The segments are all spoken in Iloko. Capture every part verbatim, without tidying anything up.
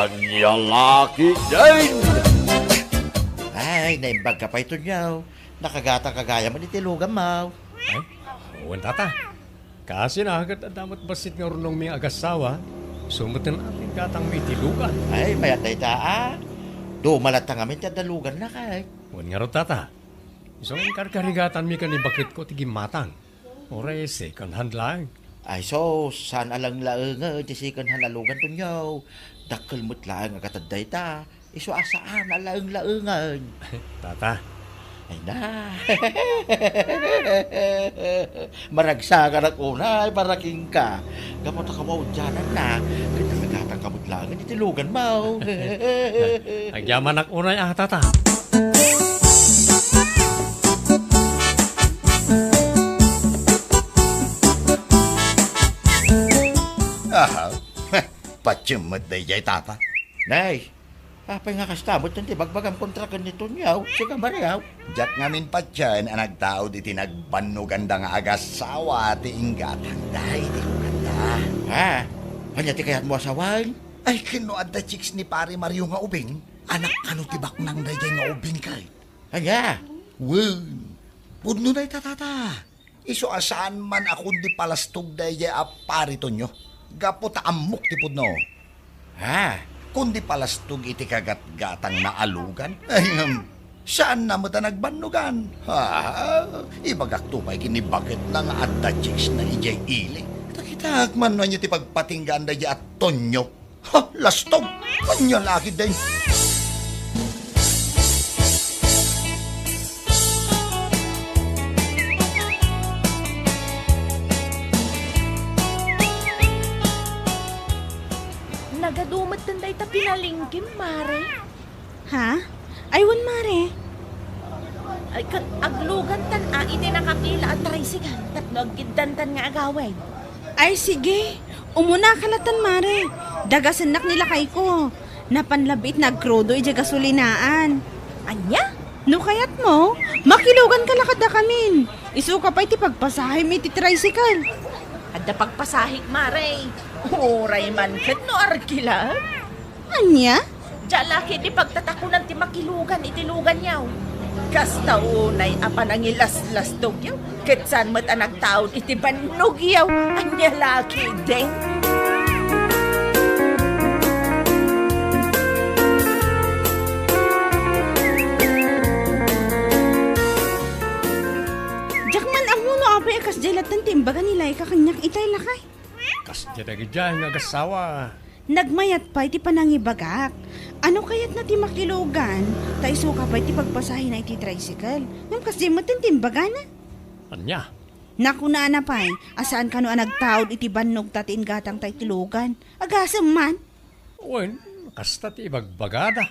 Ania la ketdin? Ay, naimbag ka pay, Tonyo. Nakagatang ka gayam iti luganmo. Ay, wen, tata. Kaasina, ket adda met bassit nga urnongmi nga agassawa. Isu metten ti gatangmi iti lugan. Ay, mayat dayta, a. Duma latta ngamin ti adda luganna, kay. Wen ngarud, tata. Isu nga inkarkarigatanmi ken ni baketko ti gimmatang. Uray second hand laeng. Ay, sus, saan a laeng-laengen ti second hand a lugan, Tonyo. Dakkel met laeng a gatad dayta. Isu a saan a laeng-laengen. Tata. Ay na. Maragsakanak unay para kenka. Gapu ta kamaudiananna, ket nakagatang ka met laeng iti luganmo. Agyamanak unay a, tata. Aha. Patiem met daydiay, tata. Nay, apay nga kasta met ti bagbagam kontra ken ni Tonyo, sika Mario? Diak ngamin patien a nagtaud iti nagbannoganda nga agassawa ti inggatangda iti luganda. Ha? Ania ti kayatmo a sawen? Ay, ken no adda chicks ni Pare Mario nga ubing, anak kano ti baknang daydiay nga ubing kay? Ania? Wen, pudno dayta, tata. Isu a saan man a kundi palastog daydiay a Pare Tonyo. Gapu ta ammok ti pudno. Ha? Kundi palastog iti kagatgatangna a lugan. Ay, ngem, saanna met a nagbannogan. Ha? Ibagakto pay ken ni baketna nga adda chicksna idiay ili. Ta kitaek man no ania ti pagpatinggaan daydiay a Tonyo. Ha, lastog! Ania la ketdin? Nagadu metten dayta pinalengkem, Mare. Ha? Ay, wen, Mare. Ay, ket aglugantan a iti nakapila a tricycle tapno aggiddantan nga agawid. Ay, sige. Umunaka latta, Mare. Dagasennak ni lakayko. Napan labiit nagkrudo idiay gasolinaan. Ania? No kayatmo, makiluganka la kadakamin. Isuka pay ti pagpasahem iti tricycle. Adda pagpasahek, Mare. Uray man ket no arkilak. Ania? Diak la ketdi pagtatakonan ti makilugan iti luganyo. Kasta unay a panangilaslastogyo, ket saan met a nagtaud iti bannogyo. Ania la ketdin? Diak man ammo no apay a kasdiay latta ti imbaga ni Laika kaniak itay, lakay. Kasdiay dagidiay nga agassawa. Nagmayat pay ti panangibagak. Ano kayatna ti makilugan, ta isuka pay ti pagpasahena iti tricycle. Ngem kasdiay met ti imbagana. Ania? Nakunana pay a saan kano a nagtaud iti bannogta ti inggatangta iti lugan. Agasem man. Wen, kasta ti ibagbagada.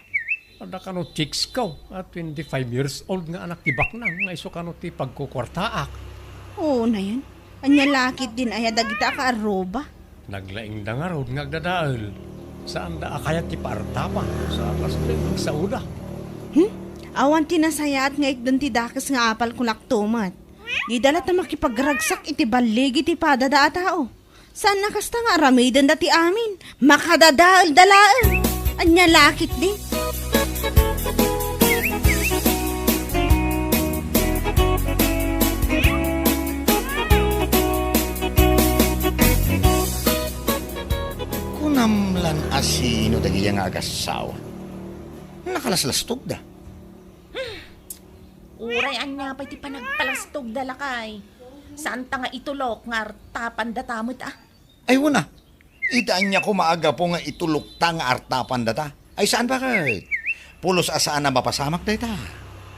Adda kano chicks ko a twenty-five years old nga anak ti baknang nga isu kano ti pagkukuartaak. Oo, nayon. Ania la ketdin aya dagita a kaarruba? Naglaingda ngarud nga agdadael. Saanda a kayat ti paartapan sa kasdiay agsaoda. Hmm? Awan ti nasayaat nga itden ti dakes nga apal ko lakto met. Dida latta makipagragsak iti balligi ti padada a tao. Saan a kasta nga aramidenda ti amin. Makadadaelda laeng. Ania la ketdi? Kunam lan a sino dagidiay nga agassawa? Nakalaslastogda. Uray ania pay ti panagpalastogda, lakay. Saanta nga itulok nga artapandata met, a. Ay, wen a. Iti ania koma a gapu nga itulokta nga artapandata? Ay, saan baket? Pulos a saan a mapasamak dayta.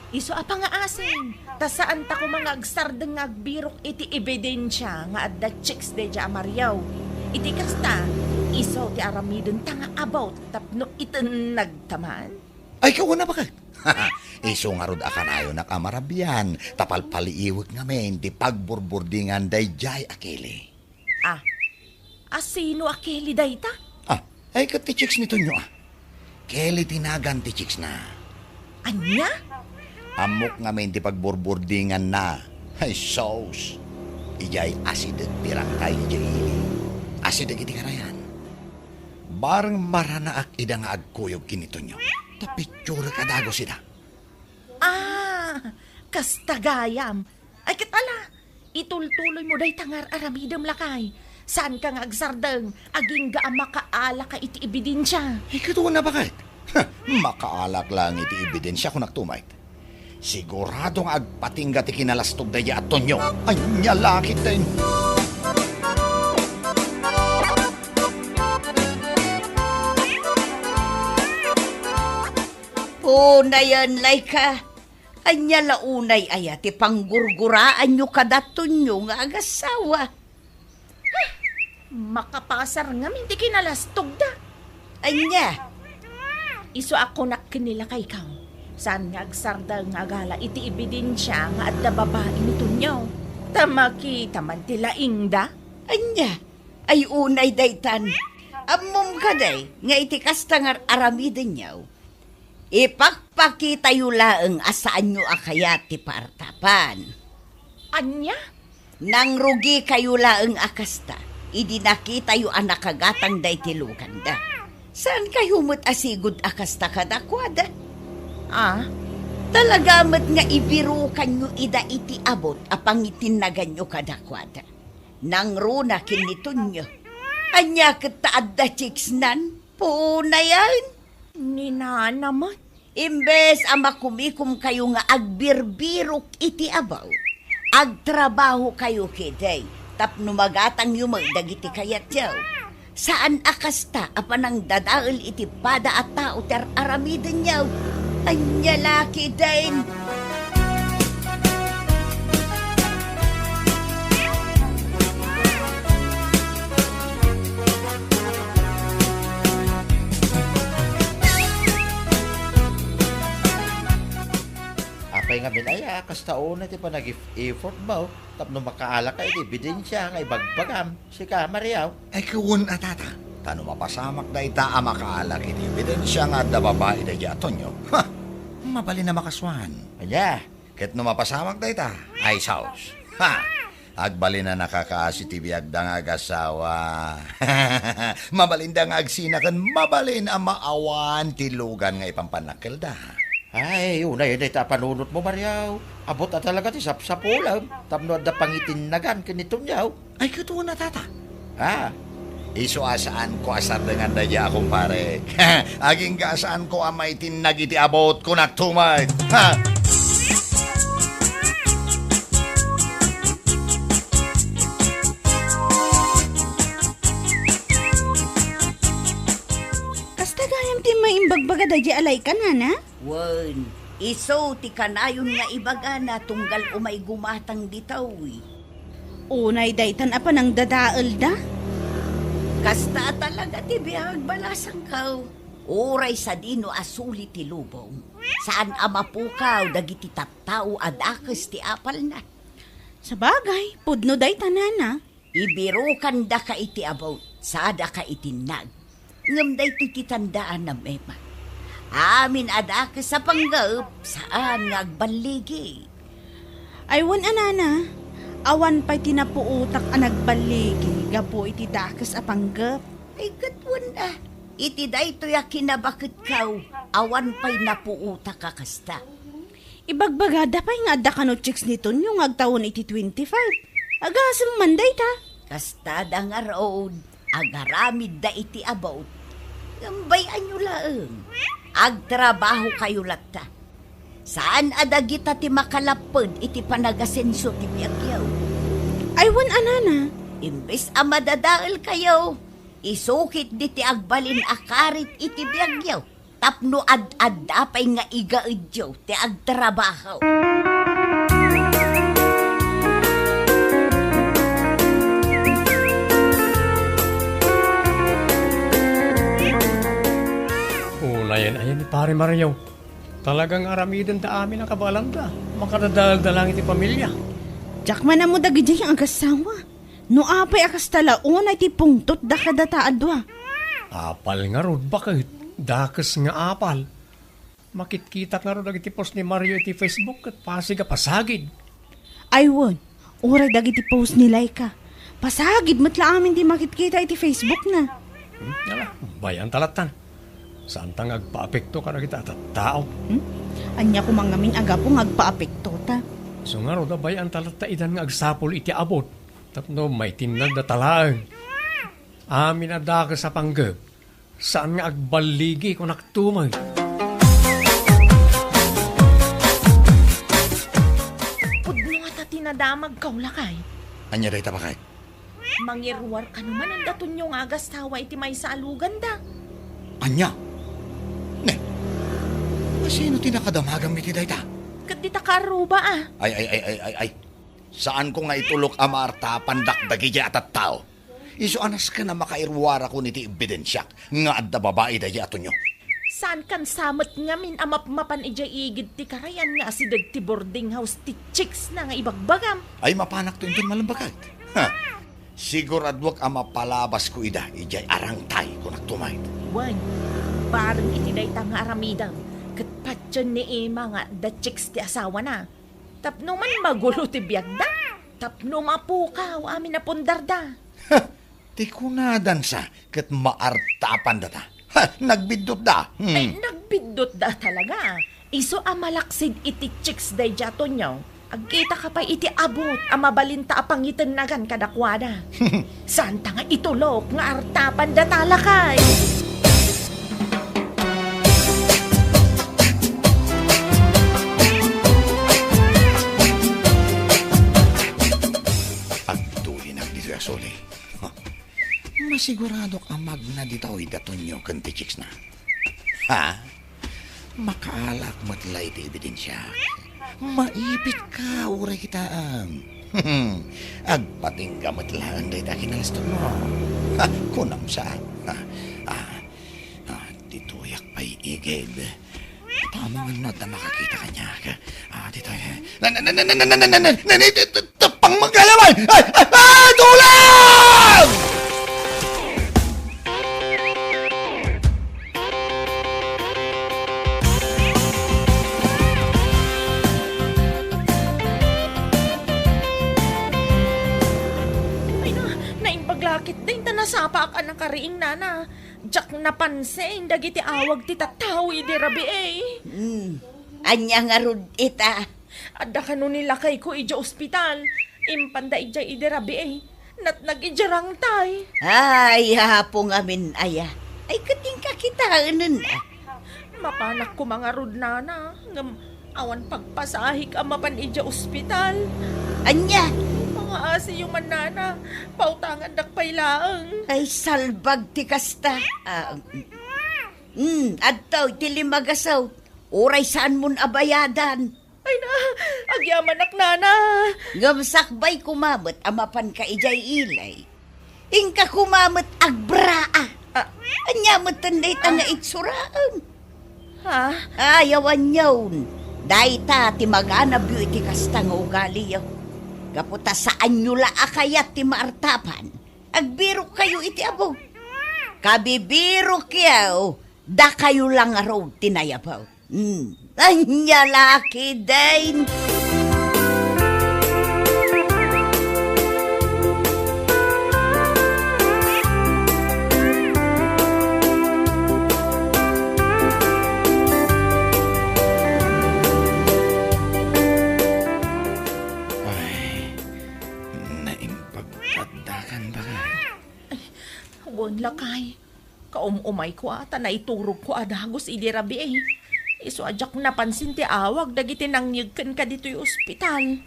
Isu a pangngaasim, ta saanta koma nga agsardeng nga agbirok iti ebidensia nga adda chicks daydiay a Mario. Iti kasta, isu ti aramidenta nga about tapno itennagta man. Ay, kauna baket? Isu ngarud a kanayonak a marabian, ta palpaliiwek ngamin ti pagburburdingan daydiay a Kelly. Ah, a sino a Kelly dayta? Ah, ay ket ti chicks ni Tonyo, a. Kelly ti nagan ti chicksna. Ania? Ammok ngamin ti pagburburdinganna. Ay, sus! Idiay asideg ti rangtay idiay ili. Asideg iti karayan. Bareng maranaak ida nga agkuyog ken ni Tonyo. Ta picturek a dagus ida. Ah, kasta gayam. Ay, ket ala, itultuloymo dayta nga ar-aramidem, lakay. Saanka nga agsardeng, agingga a makaalaka iti ebidensia. Ay, ket una, baket. Ha, makaalak laeng iti ebidensia, kunak tumet. Sigurado nga agpatingga ti kinalastog daydi a Tonyo. Ania la ketdin? Unayen, Laika. Ania la unay aya ti panggurguraanyo kada Tonyo nga agassawa? Makapasar ngamin ti kinalastogda. Ania? Isu a kunak ken ni lakayko, saan nga agsardeng nga agala iti ebidensia nga adda babai ni Tonyo. Ta makita man ti laingda. Ania? Ay, unay daytan. Ammom kadi nga iti kasta nga ar-aramidenyo, ipakpakitayo laeng a saanyo a kayat ti paartapan. Ania? Nangrugikayo laeng a kasta idi nakitayo a nakagatang daydi luganda. Saankayo met a sigud a kasta kadakuada? Ah? Talaga met nga ibirukanyo ida iti abut a pangitinnaganyo kadakuada. Nangruna ken ni Tonyo. Ania ket ta adda chicksnan? Punayen? Ni nana met. Imbes a makumikomkayo nga agbirbirok iti abut, agtrabahokayo ketdi tapno magatangyo met dagiti kayatyo. Saan a kasta a panangdadael iti pada a tao ti ar-aramidenyo. Ania la ketdin? Apay ngamin aya, kasta unay ti panag-effort mo tapno makaalaka iti ebidensia nga ibagbagam? Sika, Mario? Ay, ket wen a, tata. Ta no mapasamak dayta a makaalak iti ebidensia nga adda babai daydi a Tonyo, ha! Mabalin a makasuan. Ania? Ket no mapasamak dayta, ay saos. Ha! Agbalin a nakakaasi ti biagda nga agassawa. Mabalinda nga agsina ken mabalin a maawan ti lugan nga ipampannakkelda. Ay, unay dayta a panunotmo, Mario. Abut a talaga ti sapsapulem tapno adda pangitinnagan ken ni Tonyo. Ay, ket wen a, tata. Ha? Isu a saanko a sardengan daydi a kumpare. Agingga a saanko a maitinnag iti abut, kunak tumet. Ha? Kasta gayam ti maimbagbaga daydi a Laika, nana? Wen, isu ti kanayon nga ibagana tunggal umay gumatang ditoy. Unay daytan a panangdadaelda? Kasta a talaga ti biag, balasangko. Uray sadino a suli ti lubong, saan a mapukaw dagiti tattao a dakes ti apalna. Sabagay, pudno dayta, nana. Ibirokandaka iti abut, sadaka itinnag. Ngem daytoy ti tandaanam, Emma. Amin a dakes a panggep, saan nga agballigi. Ay, wen a, nana, awan pay ti napuotak a nagballigi gapu iti dakes a panggep. Ay, ket wen a, iti daytoy a kinabaketko, awan pay napuotak a kasta. Ibagbagada pay nga adda kano chicks ni Tonyo nga agtawen iti twenty-five. Agasem man dayta. Kastada ngarud, agaramidda iti abut. Ngem bay-anyo laeng, agtrabahokayo latta. Saan a dagita ti makalapped iti panagasenso ti biagyo. Ay, wen a, nana. Imbes a madadaelkayo, isukitdi ti agbalin a karit iti biagyo. Tapno ad-adda pay nga igaedyo ti agtrabaho. Unayen aya ni Pare Mario. Talaga nga aramidenda amin a kabaelanda. Makadadaelda laeng iti pamilia. Diak man ammo dagidiay nga agassawa. No apay a kasta la unay ti pungtotda kadata a dua? Apal ngarud, baket. Dakes nga apal. Makitkitak ngarud dagiti post ni Mario iti Facebook ket pasig a pasagid. Ay wen, uray dagiti post ni Laika. Pasagid met la amin ti makitkita iti Facebook na. Hmm, ala, Bay-anta latta. Saanta nga agpaapekto kadagiti a tattao. Hmm? Ania koma ngamin a gapu nga agpaapekto ta? Isu ngarud a bay-anta latta idan nga agsapul iti abut tapno maitinnagda talaeng. Amin a dakes a panggep, saan nga agballigi, kunak tumen. Pudno a ta ti nadamagkaw, lakay. Ania dayta, baket? Mangiruar kano manen da Tonio nga agastawa iti maysa a luganda. Ania? Ne, asino ti nakadamagam iti dayta? Ket dita kaarruba a. Ay, ay, ay, ay, ay, ay. Saanko nga itulok a maartapandak dagidiay a tattao. Isu a nasken a makairuarakon iti ebidensiak nga adda babai daydiay a Tonio. Saankan sa met ngamin a mapmapan idiay igid ti karayan nga asideg ti boarding house ti chicks na nga ibagbagam? Ay, mapanakto inton malem, baket. Ha. Siguraduak a mapalabasko ida idiay arangtay, kunak tumet. Wen, bareng iti dayta nga aramidem, ket patien ni Emma nga adda chicks ti asawana. Tapno man magulo ti biagda, tapno mapukaw amin a pundarda. Ha! Ti kunadansa ket maartapandata. Ha! Nagbiddutda. Hmm. Ay, nagbiddutda talaga. Isu a malaksid iti chicks daydiay a Tonio, agkitaka pay iti abut a mabalinta a pangitennagan kadakuada. Saanta nga itulok nga artapandata, lakay. Agtulinak ditoy a suli. Huh. Masiguradok a magna ditoy da Tonio ken ti chicks na. Ha? Makaalak met la iti ebidensiak. Maipit ka, uray kitaem. Agpatingga met laeng dayta kinalastokmo. Ha, kunam sa. Ha, ah, ah, ditoyak pay igid. Amangan no adda makakita kaniak. Ah, ditoy. Na, na, na, na, na, na, na, na, na, na, na, na, na, na, pang magkalaman! Ay, ay, ay, tulong! Ay na, naimbag lakit din ta nasapaak a nakariing, nana. Diak napansin dagiti awag ti tattao idi rabii. Hmm. Ania ngarud ita? Adda kano ni lakayko idiay ospital. Impanda idiay idi rabii. Natnag idiay rangtay. Ay, Apo ngamin aya. Ay, ket inka kitaenen, a. Mapanak koma ngarud, nana, ngem awan pagpasahek a mapan idiay ospital. Ania? Pangaasiyo man, nana. Pautangandak pay laeng. Ay, salbag ti kasta. Ah, mm, adtoy ti lima gasut. Uray saanmon a bayadan. Ay na, agyamanak, nana. Ngem sakbay koma met a mapanka idiay ili. Inka koma met agbraa. Ah. Ania met dayta nga itsuraem? Ha? Ay, awanyon. Dayta ti maganabyo iti kasta nga ugaliyo. Gapu ta saanyo la a kayat ti maartapan, agbirokkayo iti abut. Kabibirokyo, dakayo la ngarud ti nayabaw. Hmm. Ania la ketdin? Ay, naimbag ti addakan, baket. Ay, wen, lakay. Kaum-umayko a ta naiturogko a dagus idi rabii. Isu a diak napansin ti awag dagiti nangyeg kenka ditoy ospital.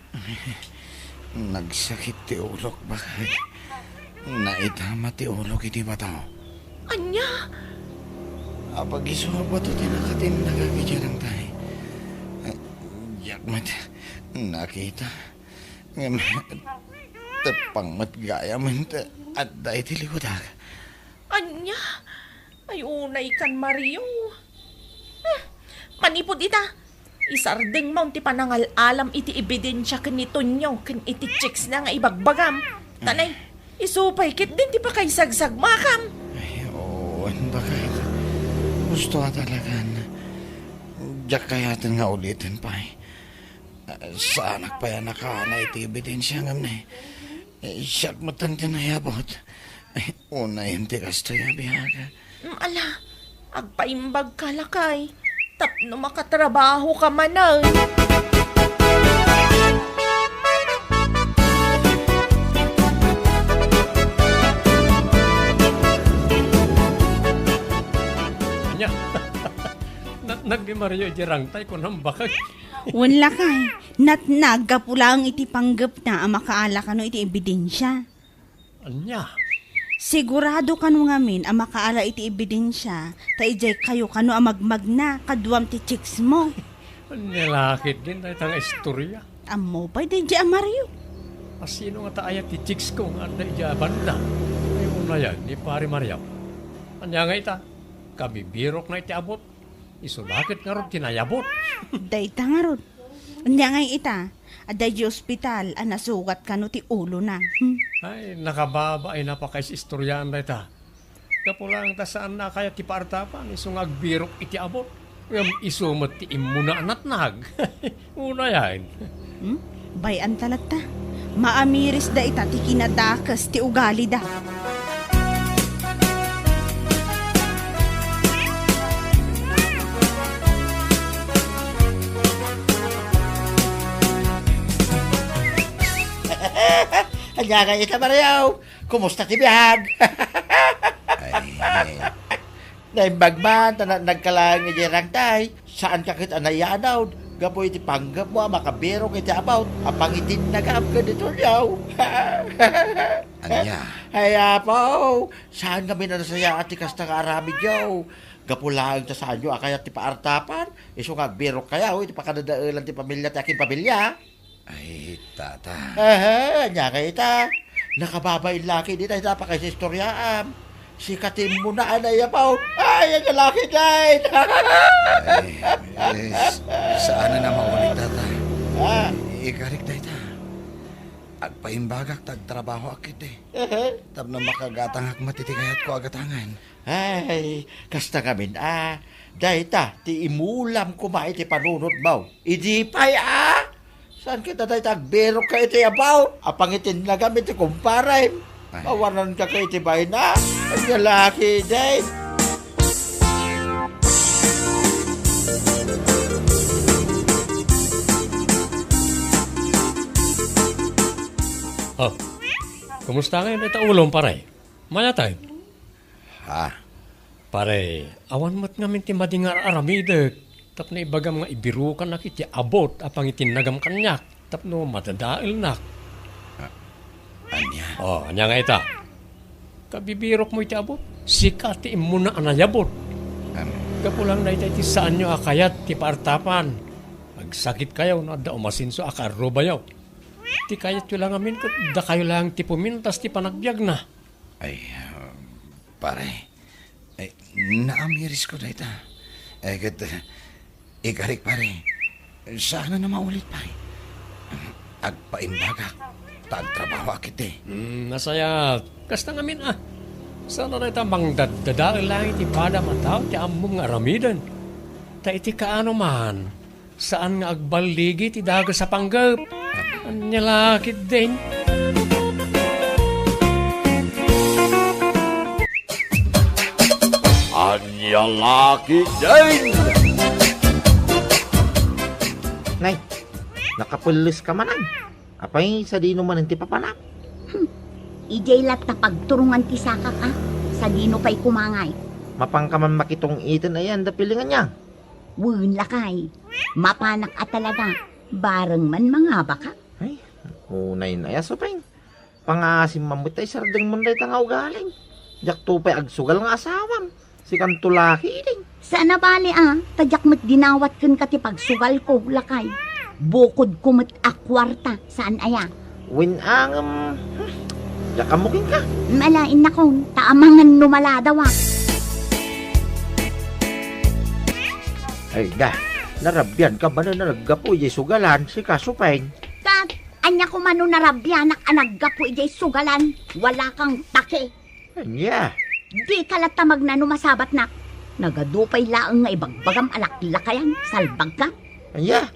Nagsakit ti ulok, baket. Naitama ti ulok iti bato. Ania? Apag isu a bato ti nakatinnagak idiay rangtay. Diak met nakita. Ngem, teppang met gayam ta adda iti likudak. Ania? Ay, unaykan, Mario. Hmm, manipud ita, isardengmon ti panangal-alam iti ebidensia ken ni Tonio ken iti chicks na nga ibagbagam. Tanay, isu pay ketdin ti pakaisagsagmakam. Ay, oo, baket. Husto a talagan. Diak kayaten nga uliten pay. Saanak pay a nakaana iti ebidensia ngem ne, siak met ti nayabut. Unayen ti kastoy a biag. Ala, agpaimbagka, lakay, tapno makatrabahoka manen. Ania? Natnag ni Mario idiay rangtay, kunam bakag. Wen, lakay, natnag gapu laeng iti panggepna a makaala kano iti ebidensia. Ania? Sigurado kano ngamin a makaala iti ebidensia ta idiay kayo kano a magmagna kaduam ti chicks mo. Ania la ketdin dayta nga istoria? Ammo pay daydiay a Mario. A sino ngata aya ti chicks ko nga adda idiay a banda? Ay, unayen ni Pare Mario. Ania nga ita? Kabibirokna iti abut. Isu la ket ngarud ti nayabut. Dayta ngarud. Ania ngay ita? Adda idiay ospital a nasugat kano ti ulona. Hmm? Ay, nakababain a pakaistoriaan dayta. Gapu laeng ta saanna a kayat ti paartapan, isu nga agbirok iti abut. Ngem isu met ti immuna a natnag. Unayen. Hmm? Bay-anta latta. Maamirisda ita ti kinadakes ti ugalida. Ania ngay ita, Mario? Kumusta ti biag? Ay, naimbag man ta na-, nagkalaeng idiay rangtay. Saanka ket a nayanawd gapu iti panggepmo a makabirok iti abut a pangitinnagam ken ni Tonio. Ania? Ay, Apo, saan ngamin a nasayaat ti kasta nga aramidyo. Gapu laeng ta saanyo a kayat ti paartapan, isu nga agbirokkayo iti pakadadaelan ti pamilia ti akinpamilia. Ay, tata. Aha, ania ngay ita? Nakababain la ketdi dayta a pakaistoriaam. Sika ti immuna a naiyabaw. Ay, ania la ketdin? Ay, eh, s-, saanen a maulit, tata. Ah. Ikarik dayta. Agpaimbagak ta agtrabahoak ketdi. Aha. Tapno makagatangak met iti kayatko a gatangen. Ay, kasta ngamin a, dayta ti imulam koma iti panunotmo. Idi pay a, saan ket a dayta agbirokka iti abut a pangitinnagam iti kumparem? Ay. Awananka ket iti baina? Ania la ketdin? Oh, kumusta ngay dayta ulom, pare? Mayat, ay? Ha? Pare, awan met ngamin ti madi nga ar-aramidek tapno ibagam nga ibirokanak iti abut a pangitinnagam kaniak tapno madadaelnak. A-, ania? Oh, ania nga ita? Kabibirokmo iti abut, sika ti immuna a nayabut. Am. Gapu laeng dayta iti saanyo a kayat ti paartapan. Agsakitkayo no adda umasenso a kaarrubayo. Ti kayatyo la ngamin ket dakayo laeng ti pumintas ti panagbiagna. Ay, ah, pare. Ay, naamirisko dayta. Ay, ket, ah, ikarik, pare. Saan a maulit, pare. Agpaimbagak ta agtrabahoak iti. Hmm, nasayaat. Kasta ngamin, ah. Saan a dayta mangdaddadael laeng iti padam a tao ti ammom nga aramiden. Ta iti kaano man, saan nga agballigi ti dages a panggep. Ania la ketdin? Ania la ketdin? Nay, nakapelles ka manen. Apay, sadino manen ti papanak? Hmm. Idiay latta pagturongan ti sakak, a. Sadino pay koma ngay? Mapanka man makitong-iten ayan da pilingan niya. Wen, lakay. Mapanak a talaga. Bareng man mangabaka. Ay, unay na ya, Supeng. Pangaasim man met ta isardeng man dayta nga ugalim. Diakto pay agsugal nga asawam. Sikanto la ketdin. Saan a bale, a, ta diak met dinawat kenka ti pagsugalko, lakay. Bukodko met a kuarta, saan aya? Wen, a, ngem, hmm, diak ammo kenka. Ala, innakon, ta amangan no maladawa. Ay, da, narabianka manen a naggapu idiay sugalan, sika, Supeng. Ket, ania koma no narabianak a naggapu idiay sugalan, wala kang pake. Ania? Dika latta magna no masabatnak. Nagadu pay laeng nga ibagbagam a laklakayan, salbagka. Ania?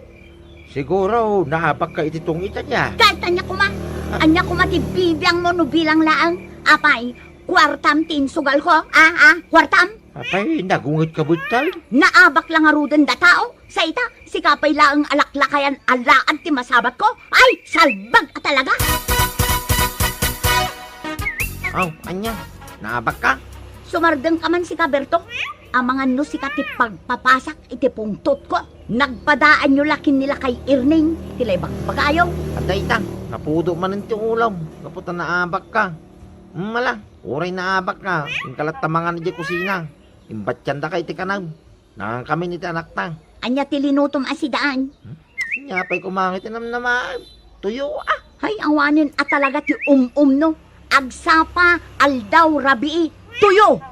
Siguro, naabakka iti tungit, ania? Ket ania koma? Ania koma ti bibiangmo no bilang laeng? Apay, kuartam ti insugalko? A, a, kuartam? A, Ay, nagunget ka, Buttal. Naabak la ngaruden da tao. Sa ita, sika pay laeng a laklakayan a laad ti masabatko. Ay, salbag a talaga! Aw, ania? Naabak ka? Sumardeng ka man sika, Berto. Amangan no sika ti pagpapasak iti pungtotko. Nagpadaanyo la ken ni Lakay Erning ti laibak pagayo. Adda ita, napudo manen ti ulam, gapu ta naabak ka. Mala, uray naabak ka, inka latta mangan idiay kusina. Imbattiandaka iti kanam. Nangankamin iti anakta. Ania ti linutom a sidaan? Hmm? Ania pay koma nga iti namnamaem? Tuyo, ah. Hay, awanen a talaga ti um-um no. Agsapa, aldaw, rabii, tuyo.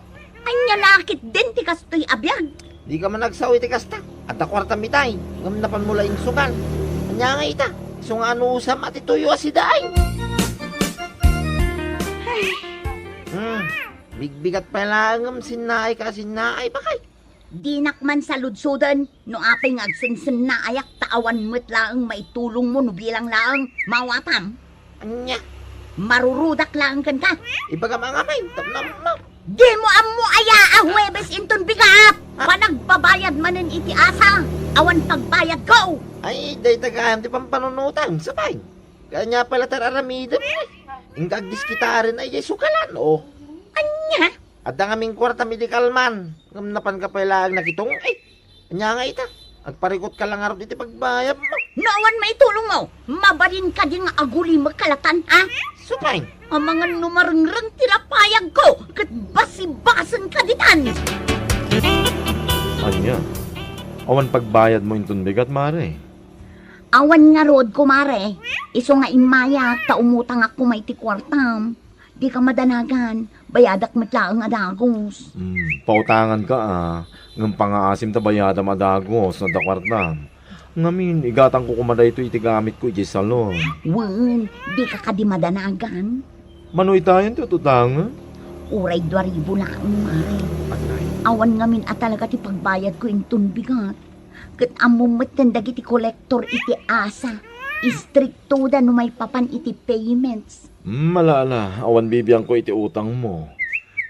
Ania la ketdin ti kastoy a biag? Dika man agsao iti kasta. Adda kuartam itay. Ngem napanmo la insugal. Ania nga ita? Isu nga anusam a ti tuyo a sidaan. Hmm. Bigbigat pay laeng ngem sinnaay ka a sinnaay, bakay. Dinak man saludsuden no apay nga agsensennaayak ta awan met laeng maitulongmo no bilang laeng mawatam. Ania? Marurudak laeng kenka. Ibagam a ngamin, tapno ammo. Dimo ammo aya a Huwebes inton bigat? Ah. Panagbabayad manen iti asa, awan pagbayadko. Ay, dayta gayam ti pampanunotam, sapay. Ania pay la ti ar-aramidem? Inka agdiskitaren a idiay sukalan, o. Ania? Adda ngamin kuartam idi kalman, ngem napanka pay laeng nakitong-, ay, ania nga ita? Agparikut ka la ngarud iti pagbayadmo. No awan maitulongmo, mabalin kadi nga agulimek kalatan, a? Supay. Amangan no marengreng ti lapayagko, ket basibasen kaditan. Ania? Awan pagbayadmo inton bigat, mare? Awan ngarud, kumare. Isu nga immayak ta umutangak koma iti kuartam. Dika madanagan, bayadak met laeng a dagus. Hmm, pautanganka a, ngem pangaasim ta bayadam a dagus no adda kuartam. Ngamin, igatangko koma daytoy iti gamitko idiay salon. Wen, dika kadi madanagan? Mano itayen ti ut-utangen? Uray dua ribu laeng, mare. Atay. Awan ngamin a talaga ti pagbayadko inton bigat. Ket ammom metten dagiti kolektor iti asa, istriktoda no maipapan iti payments. Hmm, ala, ala, awan bibiangko iti utangmo.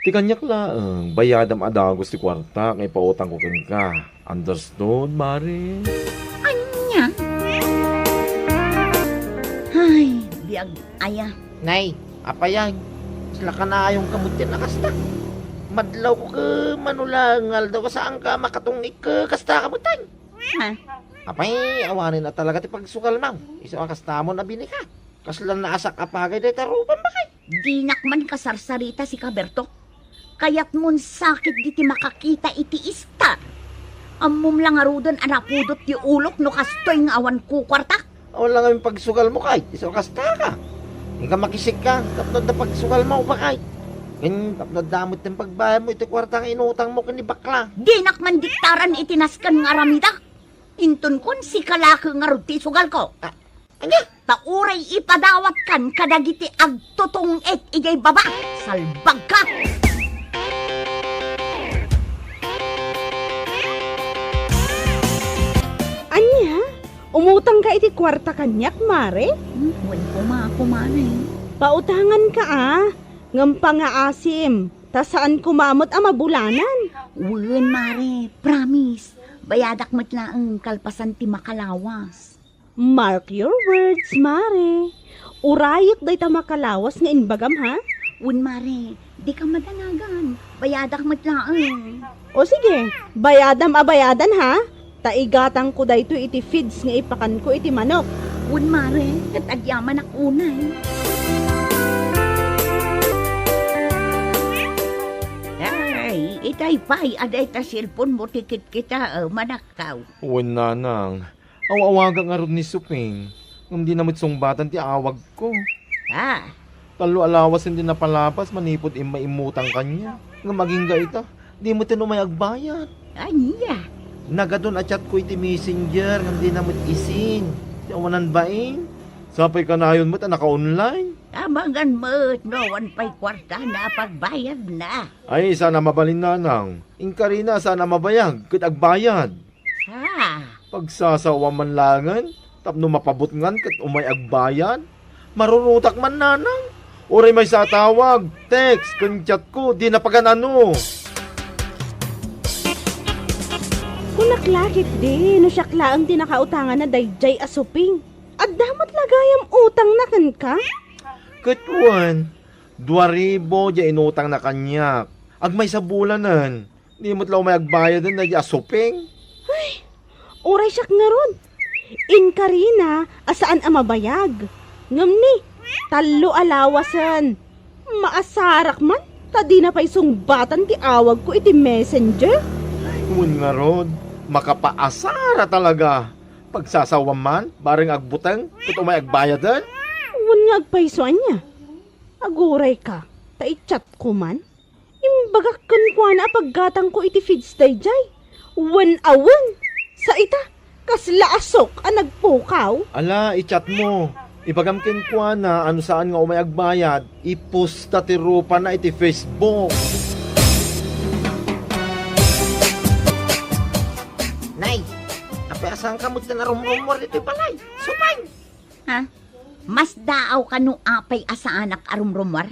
Ti kaniak laeng, bayadam a dagus ti kuarta nga ipautangko kenka. Understood, mare? Ania? Ay, biag aya. Nay, apay, ay? Kasla kanayonka met ti nakasta. Madlawko ket mano la nga aldaw a saanka a makatungit ket kastaka met, ay? Ha? Apay, awanen a talaga ti pagsugalmo. Isu a kastamon a binika. Kasla naasak a pagay dayta rupam, bakay. Dinak man kasarsarita, sika, Berto. Kayatmon sakit ditoy makakita iti istar. Ammom la ngaruden a napudot ti ulok no kastoy nga awan kukuartak. Awan la ngamin pagsugalmo, kay isu a kastaka. Inka makisikka, tapno adda pagsugalmo, bakay. Ken tapno adda met ti pagbayadmo iti kuarta nga inutangmo ken ni bakla. Dinak man diktaran iti nasken nga aramidak. Inton kuan, sika la ket ngarud ti isugalko. Ah, ania? Ta uray ipadawatkan kadagiti agtutungit idiay baba. Salbagka! Ania? Umutangka iti kuarta kaniak, mare? Hmm, wen koma, kumare. Pautanganka a, ngem pangaasim, ta saan koma met a mabulanan. Wen, mare, promise. Bayadak met laeng kalpasan ti makalawas. Mark your words, mare. Urayek dayta makalawas nga imbagam, ha? Wen, mare, dika madanagan. Bayadak met laeng. O sige, bayadam a bayadan, ha? Ta igatangko daytoy iti feeds nga ipakanko iti manok. Wen, mare, ket agyamanak unay. Ay, itay pay a dayta cellphone mo ti kitkita, eh, manakkaw. Wen, nanang. Aw-awagak ngarud ni Suping, ngem dina met sungbatan ti awagko. Ah. Tallo a lawasen ti napalapas manipud immay immutang kaniak. Ngem agingga ita, di met umay agbayad. Ania? Nagadun a chatko iti messenger ngem dina met isin. Ti awanan bain. Sapay kanayon met a naka-online. Amangan met no awan pay kuartana a pagbayadna. Ay, saan a mabalin, nanang. Inkarina, saan a mabayag ket agbayad. Ha? Pagsasaoam man laengen tapno mapabutngan ket umay agbayad? Marurutak man, nanang. Uray maysa a tawag, text, ken chatko, dina pagan-ano. Naklakit di, no siak laeng ti nakautanganna daydiay a suping. Adda met la gayam utangna kenka? Ket wen, dua ribu diay inutangna kaniak. Agmaysa bulanen, di met la umay agbayaden daydiay a suping. Ay, uray siak ngarud. Inkarina a saan a mabayag. Ngem ni, tallo a lawasen. Maasarak man, ta dina pay sungbatan ti awagko iti messenger. Wen ngarud, makapaasara talaga. Pagsasawam man, bareng agbuteng, ket umay agbayaden. Wen nga agpayso ania? Agurayka, ta i-chatko man. Imbagak kenkuana a paggatangko iti feeds daydiay. Wen a wen, sa ita, kasla asok a nagpukaw. Ala, i-chatmo. Ibagam kenkuana a no saan nga umay agbayad, iposta ti rupana iti Facebook. Nay, apay a saanka met a rumrummuar iti balay? Supeng! Ha? Masdaawka no apay a saanak a rumrummuar?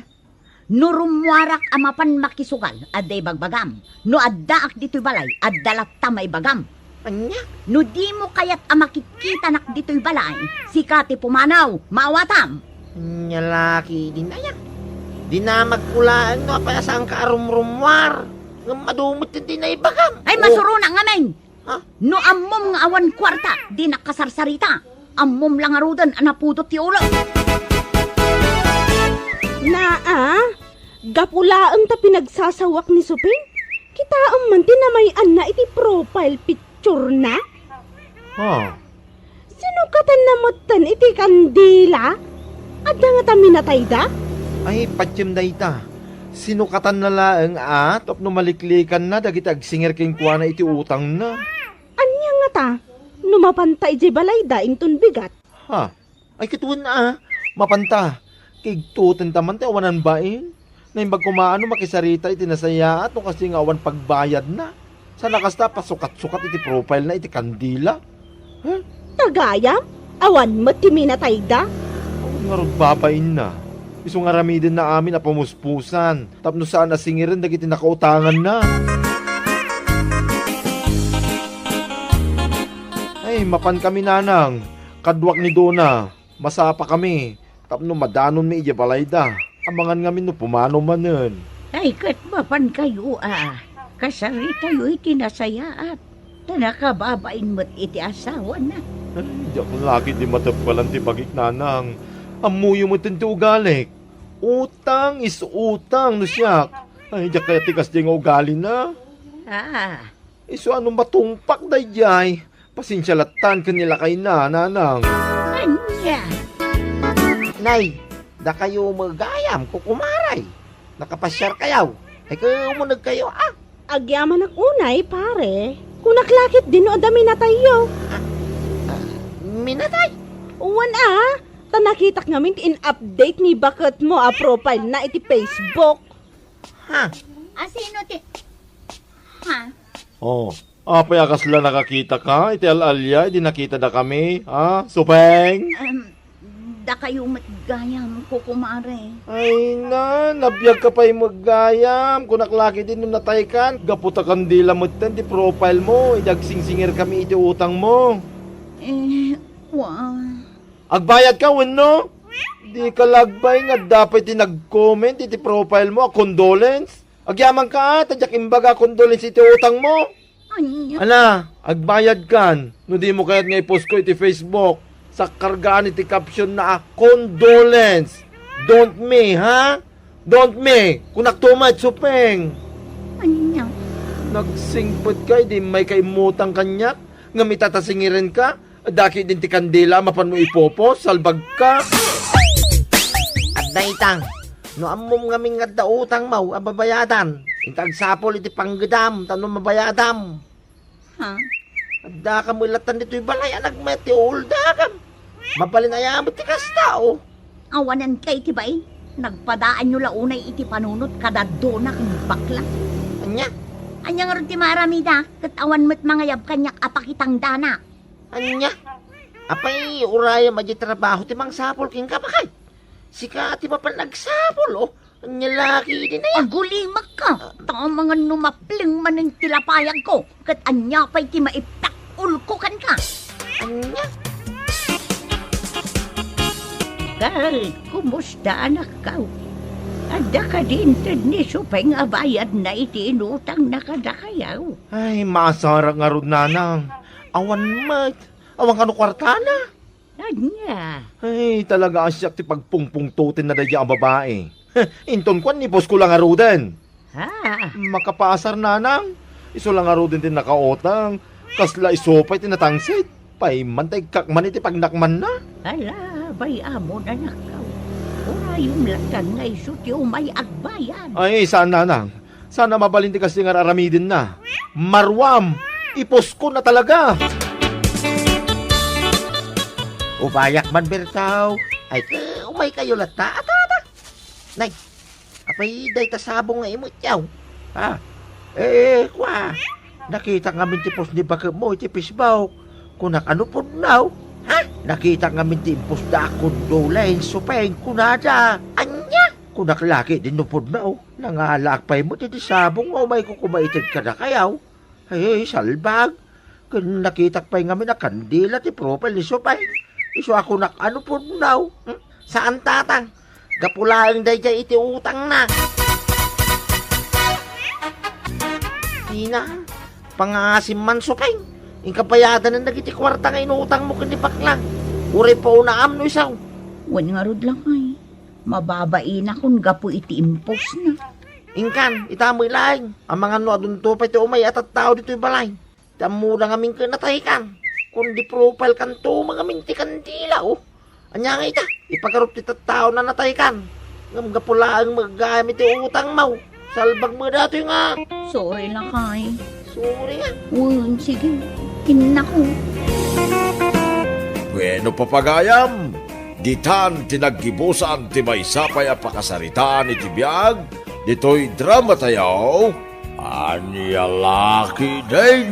No rummuarak a mapan makisugal, adda ibagbagam. No addaak ditoy balay, adda latta maibagam. Ania? No dimo kayat a makitkitanak ditoy balay, sika ti pumanaw, maawatam. Ania la ketdin aya? Dinamagko laeng no apay a saanka a rumrummuar. Ngem adu met ti naibagam. Ay, oh, masuronak ngamin! Ha? No ammom nga awan kuarta, dinak kasarsarita. Ammom la ngaruden a napudot ti ulo. Naa, gapu laeng ta pinagsasawak ni Suping, kitaem man ti namay-anna iti profile picture-na. Ha? Sinukatanna metten iti kandila? Adda ngata minatayda? Ay, patiem dayta. Sinukatanna laeng a tapno maliklikanna dagiti agsingir kenkuana iti utangna. Ania ngata? No mapanta idiay balayda inton bigat. Ha? Ay, ket wen a, mapanta. Kigtutenta man ti awanan bain. Naimbag koma a no makisarita iti nasayaat no kasdi nga awan pagbayadna. Sana kasta, pasukat-sukat iti profile-na iti kandila. Huh? Tagayam, awan met ti minatayda. Awan ngarud babainna. Isu nga aramidenna amin a pamuspusan tapno saan a singiren dagiti nakautanganna. Ay, mapankami, nanang. Kaduak ni Dona. Masapakami tapno madanonmi idiay balayda. Amangan ngamin no pumanaw manen. Ay, ket mapankayo a kasaritayo iti nasayaat, ta nakababain met iti asawana. Ay, diak la ketdi matebbalan ti bagik, nanang. Ammoyo met ti ugalik. Utang is utang no siak. Ay, diak kayat ti kasdi nga ugalina. Ah, Isu a no matungpak daydiay, pasensia lattan ken ni lakayna, nanang. Ania? Nay, dakayo met gayam, kukumaray. Nakapasiarkayo. Ay, kumunegkayo, a? Agyamanak unay, pare. Kunak la ketdi no adda minatayyo. Ah, ah, minatay? Wen a, ta nakitak ngamin ti in-update ni baketmo a profile-na iti Facebook. Ha? A, sino ti, ha? Oh, apay a kasla nakakitaka iti al-alia idi nakitadakami, ha? Supeng? Em, dakayo met gayam, kukumare. Ay na, nabiagka pay met gayam. Kunak la ketdi no nataykan, gapu ta kandila metten ti profile-mo idi agsingsingirkami iti utangmo. Eh, wa. Agbayadka wenno? Dika la agbain nga adda pay ti nag-comment iti profile-mo a condolence? Agyamanka, a, ta diak imbaga a condolence iti utangmo. Ania? Ala, agbayadkan no dimo kayat nga i-post-ko iti Facebook. Sakkargaan iti caption-na a condolence. Don't me, ha? Don't me. Kunak to met, Supeng. Ania? Nagsingpetka idi immayka immutang kaniak ngem ita ta singirenka? Adda ketdin ti kandila a mapanmo ipupos, salbagka. Adda ita. No ammom ngamin nga adda utangmo a babayadan, inka agsapul iti panggedam tapno mabayadam. Ha? Addaka met lattan ditoy balay a nagmayat ti uuldagam. Mabalin aya met ti kasta, o? Awanen kay ti bain, nagpadaanyo la unay iti panunot kada Dona ken bakla. Ania? Ania ngarud ti maaramida, ket awan met mangayab kaniak a pakitangdanak. Ania? Apay, urayem a diay trabaho ti mangsapul kenka, bakay? Sika ti mapan agsapul, o? Ania la ketdin aya? Agulimek ka! Ta amangan no mapleng manen ti lapayagko, ket ania pay ti maiptak-ulko kenka? Ania? Kel, kumusta, anakko? Adda kadi inted ni Supeng a bayadna iti inutangna kadakayo? Ay, maasarak ngarud, nanang. Awan met. Awan kano kuartana. Ania? Ay, talaga a siak ti pagpungpungtotenna daydiay a babai. Inton kuan, ipusko la ngaruden. Ha? Makapaasar, nanang. Isu la ngaruden ti nakautang. Kasla isu pay ti natangsit. Pay man ta ikkak man iti pagnakmanna. Ala, bay-amon, anakko. Urayom latta nga isu ti umay agbayad. Ay, saan, nanang. Saan a mabalin ti kasta nga ar-aramidenna. Maruam, ipuskon a talaga. Ubayak man, Bertaw. Ay, ka, umaykayo latta. Ata, ata. Nay, apay dayta sabong nga imutyaw? Ha? Eh, kua, nakitak ngamin ti post ni baketmo iti Facebook. Kunak, ano, pudno? Ha? Nakitak ngamin ti impostda a condolence, Supeng, kunada. Ania? Kunak, laki din no pudno. Nangalaak pay met iti sabong nga umayko koma ited kadakayo. Ay, salbag. Ken nakitak pay ngamin a kandila ti profile ni Supeng. Isu a kunak, ano, pudno? Hmm? Saan, tatang. Gapu laeng daydiay iti utangna. Ina, pangaasim man, Supeng. Inka bayadanen dagiti kuarta nga inutangmo ken ni Baklang. Uray paunam no isu. Wen ngarud, lakay. Mababainakon gapu iti impostna. Inkan, ita met laeng. Amangan no adunto pay ti umay a tattao ditoy balay. Ti ammoda ngamin ket nataykan. Kundi profile kanto ngamin ti kandila, o. Ania nga ita, ipagarup ti tattaona nataykan. Ngem gapu laeng met gayam iti utangmo. Salbag met datoy nga. Sorry, lakay. Sorry nga. Wen, sige. Innako. Bueno, papagayam, ditan ti naggibusan ti maysa pay a pakasaritaan iti biag ditoy dramatayo. Ania la ketdin?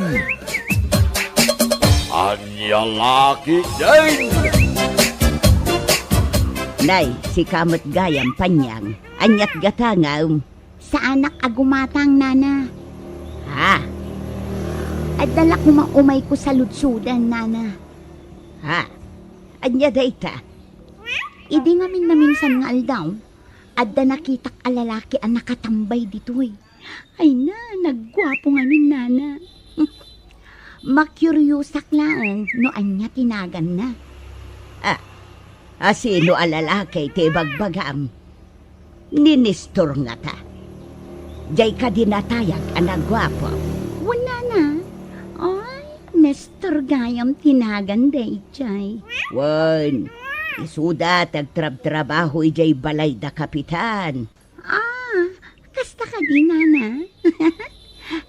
Ania la ketdin? Nay, sika met gayam, Panyang. Aniat gatangam? Saanak a gumatang, nana. Ha? Adda la koma umayko saludsodan, nana. Ha? Ania dayta? Idi ngamin naminsan nga aldaw, adda nakitak a lalaki a nakatambay ditoy. Ay na, nagguapo ngamin, nana. Makuriosak laeng no ania ti naganna. Ah, a sino a lalaki ti ibagbagam? Ni Nestor ngata? Diay kadi natayag a nagguapo? Wen, nana. Ay, Nestor gayam ti nagan daydiay. Wen, isuda ti agtrabtrabaho idiay balay da Kapitan. Ah, kasta kadi, nana?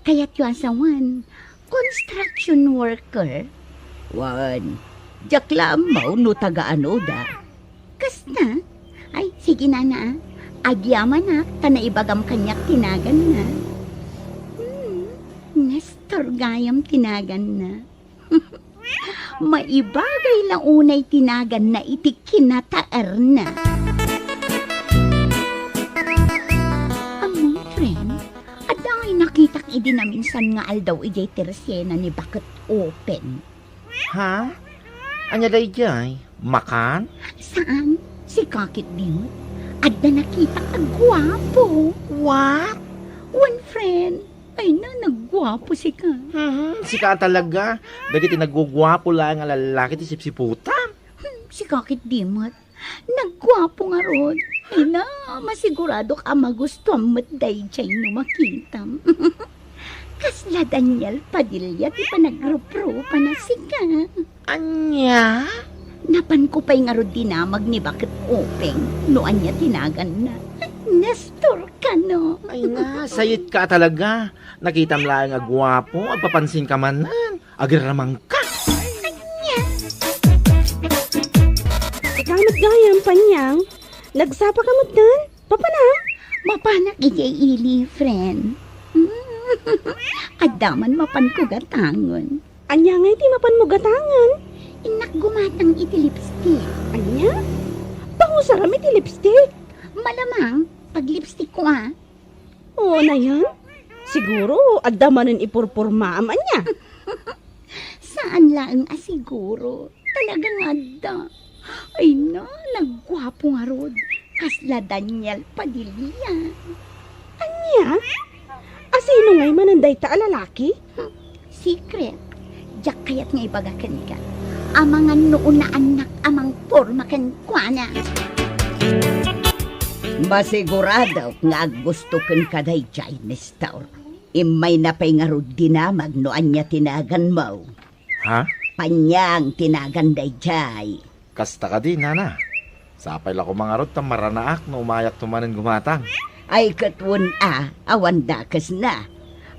Kayatyo a sawen, construction worker? Wen, diak la ammo no taga-anoda. Kasta? Ay, sige, nana, ah. Agyamanak ta naibagam kaniak ti naganna. Hmm, Nestor gayam ti naganna. Maibagay la unay ti naganna iti kinataerna. Ammom, friend, adda ngay nakitak idi naminsan nga aldaw idiay tersiena ni Baket Open. Ha? Ania daydiay? Makan? Saan? Sika ketdi met. Adda nakitak a guapo. What? Wen, friend. Ay na, nagguapo sika. Mhm, sika talaga. Dagiti nagguguapo laeng a lalaki ti sipsiputam. Hmm, sika ketdi met. Nagguapo ngarud. Ay na, masiguradok a magustuam met daydiay no makitam. Kasla Daniel Padilla ti panagruprupana sika. Ania? Napanko pay ngarud dinamag ni Baket Open no ania ti naganna. Nestor kano. Ay na, sayetka talaga. Nakitam laeng a guapo, agpapansinka manen. Agramangka. Ania? Ikaw met gayam, Panyang. Nagsapaka metten? Papanam? Mapanak idiay ili, friend. Adda man mapanko gatangen. Ania ngay ti mapanmo gatangen? Innak gumatang iti lipstick. Ania? Pausarem iti lipstick? Malamang, Paglipstick ko, ah. Oo, nayon. Siguro, adda manen ipurpurmaam, ania? Saan laeng a siguro. Talaga nga adda. Ay na, nagguapo ngarud. Kasla Daniel Padilla. Ania? Asino ngay manen dayta a lalaki? Hmm, secret. Diak kayat nga ibaga kenka. Amangan no unaannak a mangporma kenkuana. Masiguradok nga aggusto kenka daydiay, Nestor. Immayna pay ngarud dinamag no ania ti naganmo. Ha? Panyang ti nagan daydiay. Kasta kadi, nana? Sapay la koma ngarud ta maranaak no umayakto manen gumatang. Ay, ket wen a, awan dakesna.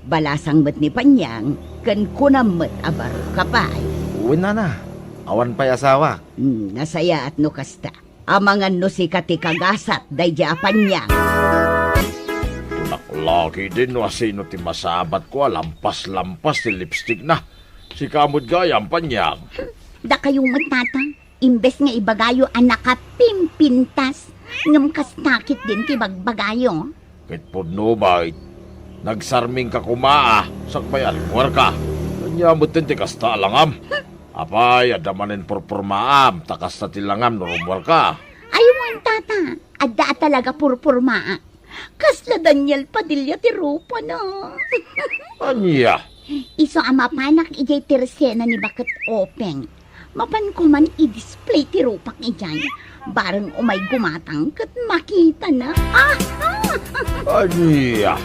Balasang met ni Panyang, ken kunam met a baro ka pay. Wen, nana, awan pay asawak. Hmm, nasayaat no kasta. Amangan no sika ti kagasat daydiay a Panyang. Kunak la ketdin no asino ti masabatko a lampas-lampas ti lipstickna. Sika met gayam, Panyang. Dakayo met, tata. Imbes nga ibagayo a nakapimpintas, ngem kasta ketdin ti bagbagayo. Ket pudno met, nagsarmingka koma a sakbay a rimmuarka. Ania metten ti kasta a langam? Apay, adda manen purpurmaam, ta kasta ti langam no rummuarka. Ay wen, tata, adda a talaga purpurmaak. Kasla Daniel Padilla ti rupana. Ania? Isu a mapanak idiay tersena ni Baket Openg. Mapanko man i-display ti rupak idiay. Bareng umay gumatang ket makitana. Ah! Ania?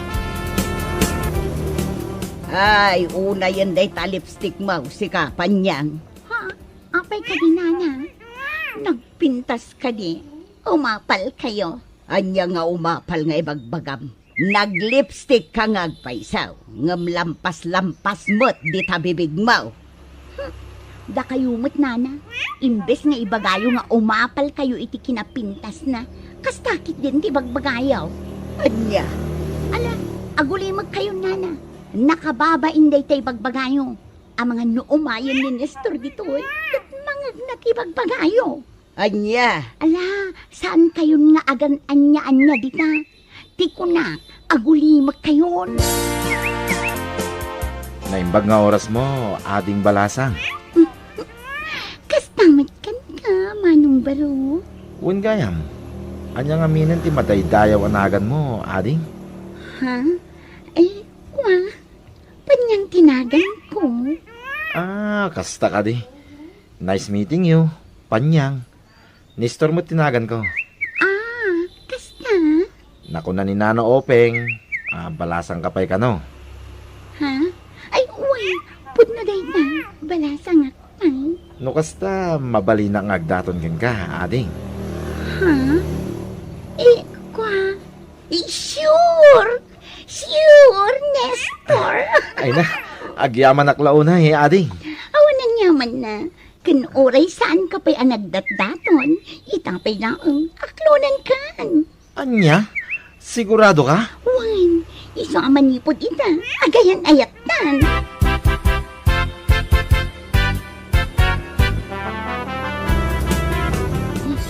Ay, unayen dayta lipstickmo, sika, Panyang. Ha? Apay kadi, nana? Nagpintas kadi? Umapal kayo? Ania nga umapal nga ibagbagam? Naglipstick ka nga agpayso, ngem lampas-lampas met dita bibigmo. Hmm, dakayo met, nana. Imbes nga ibagayo nga umapal kayo iti kinapintasna, kasta ketdin ti bagbagayo. Ania? Ala, agulimeg kayo, nana. Nakababain dayta ibagbagayo. Amangan no umayen ni Nestor ditoy, ket mangegna ti ibagbagayo. Ania? Ala, saan kayon nga agan-ania-ania dita? Ti kunak, agulimeg kayon. Naimbag nga orasmo, Ading Balasang. Kasta met kenka, Manong Baro. Wen gayam, ania ngamin ti madaydayaw a naganmo, Ading? Ha? Ay, kua, Panyang ti naganko. Ah, kasta kadi. Nice meeting you, Panyang. Nestor met ti naganko. Ah, kasta? Nakuna ni Nana Openg, ah, balasangka pay kano. Ha? Ay, wen, pudno dayta, balasangak pay. No kasta, mabalinak nga agdaton kenka, Ading. Ha? Eh, kua, eh, sure! Sure, Nestor! Ay na, agyamanak la unay, Ading. Awan aniamanna. Ken uray saanka pay a nagdatdaton, ita pay laeng, aklonenkan. Ania? Siguradoka? Wen, isu a manipud ita, agayan-ayattan.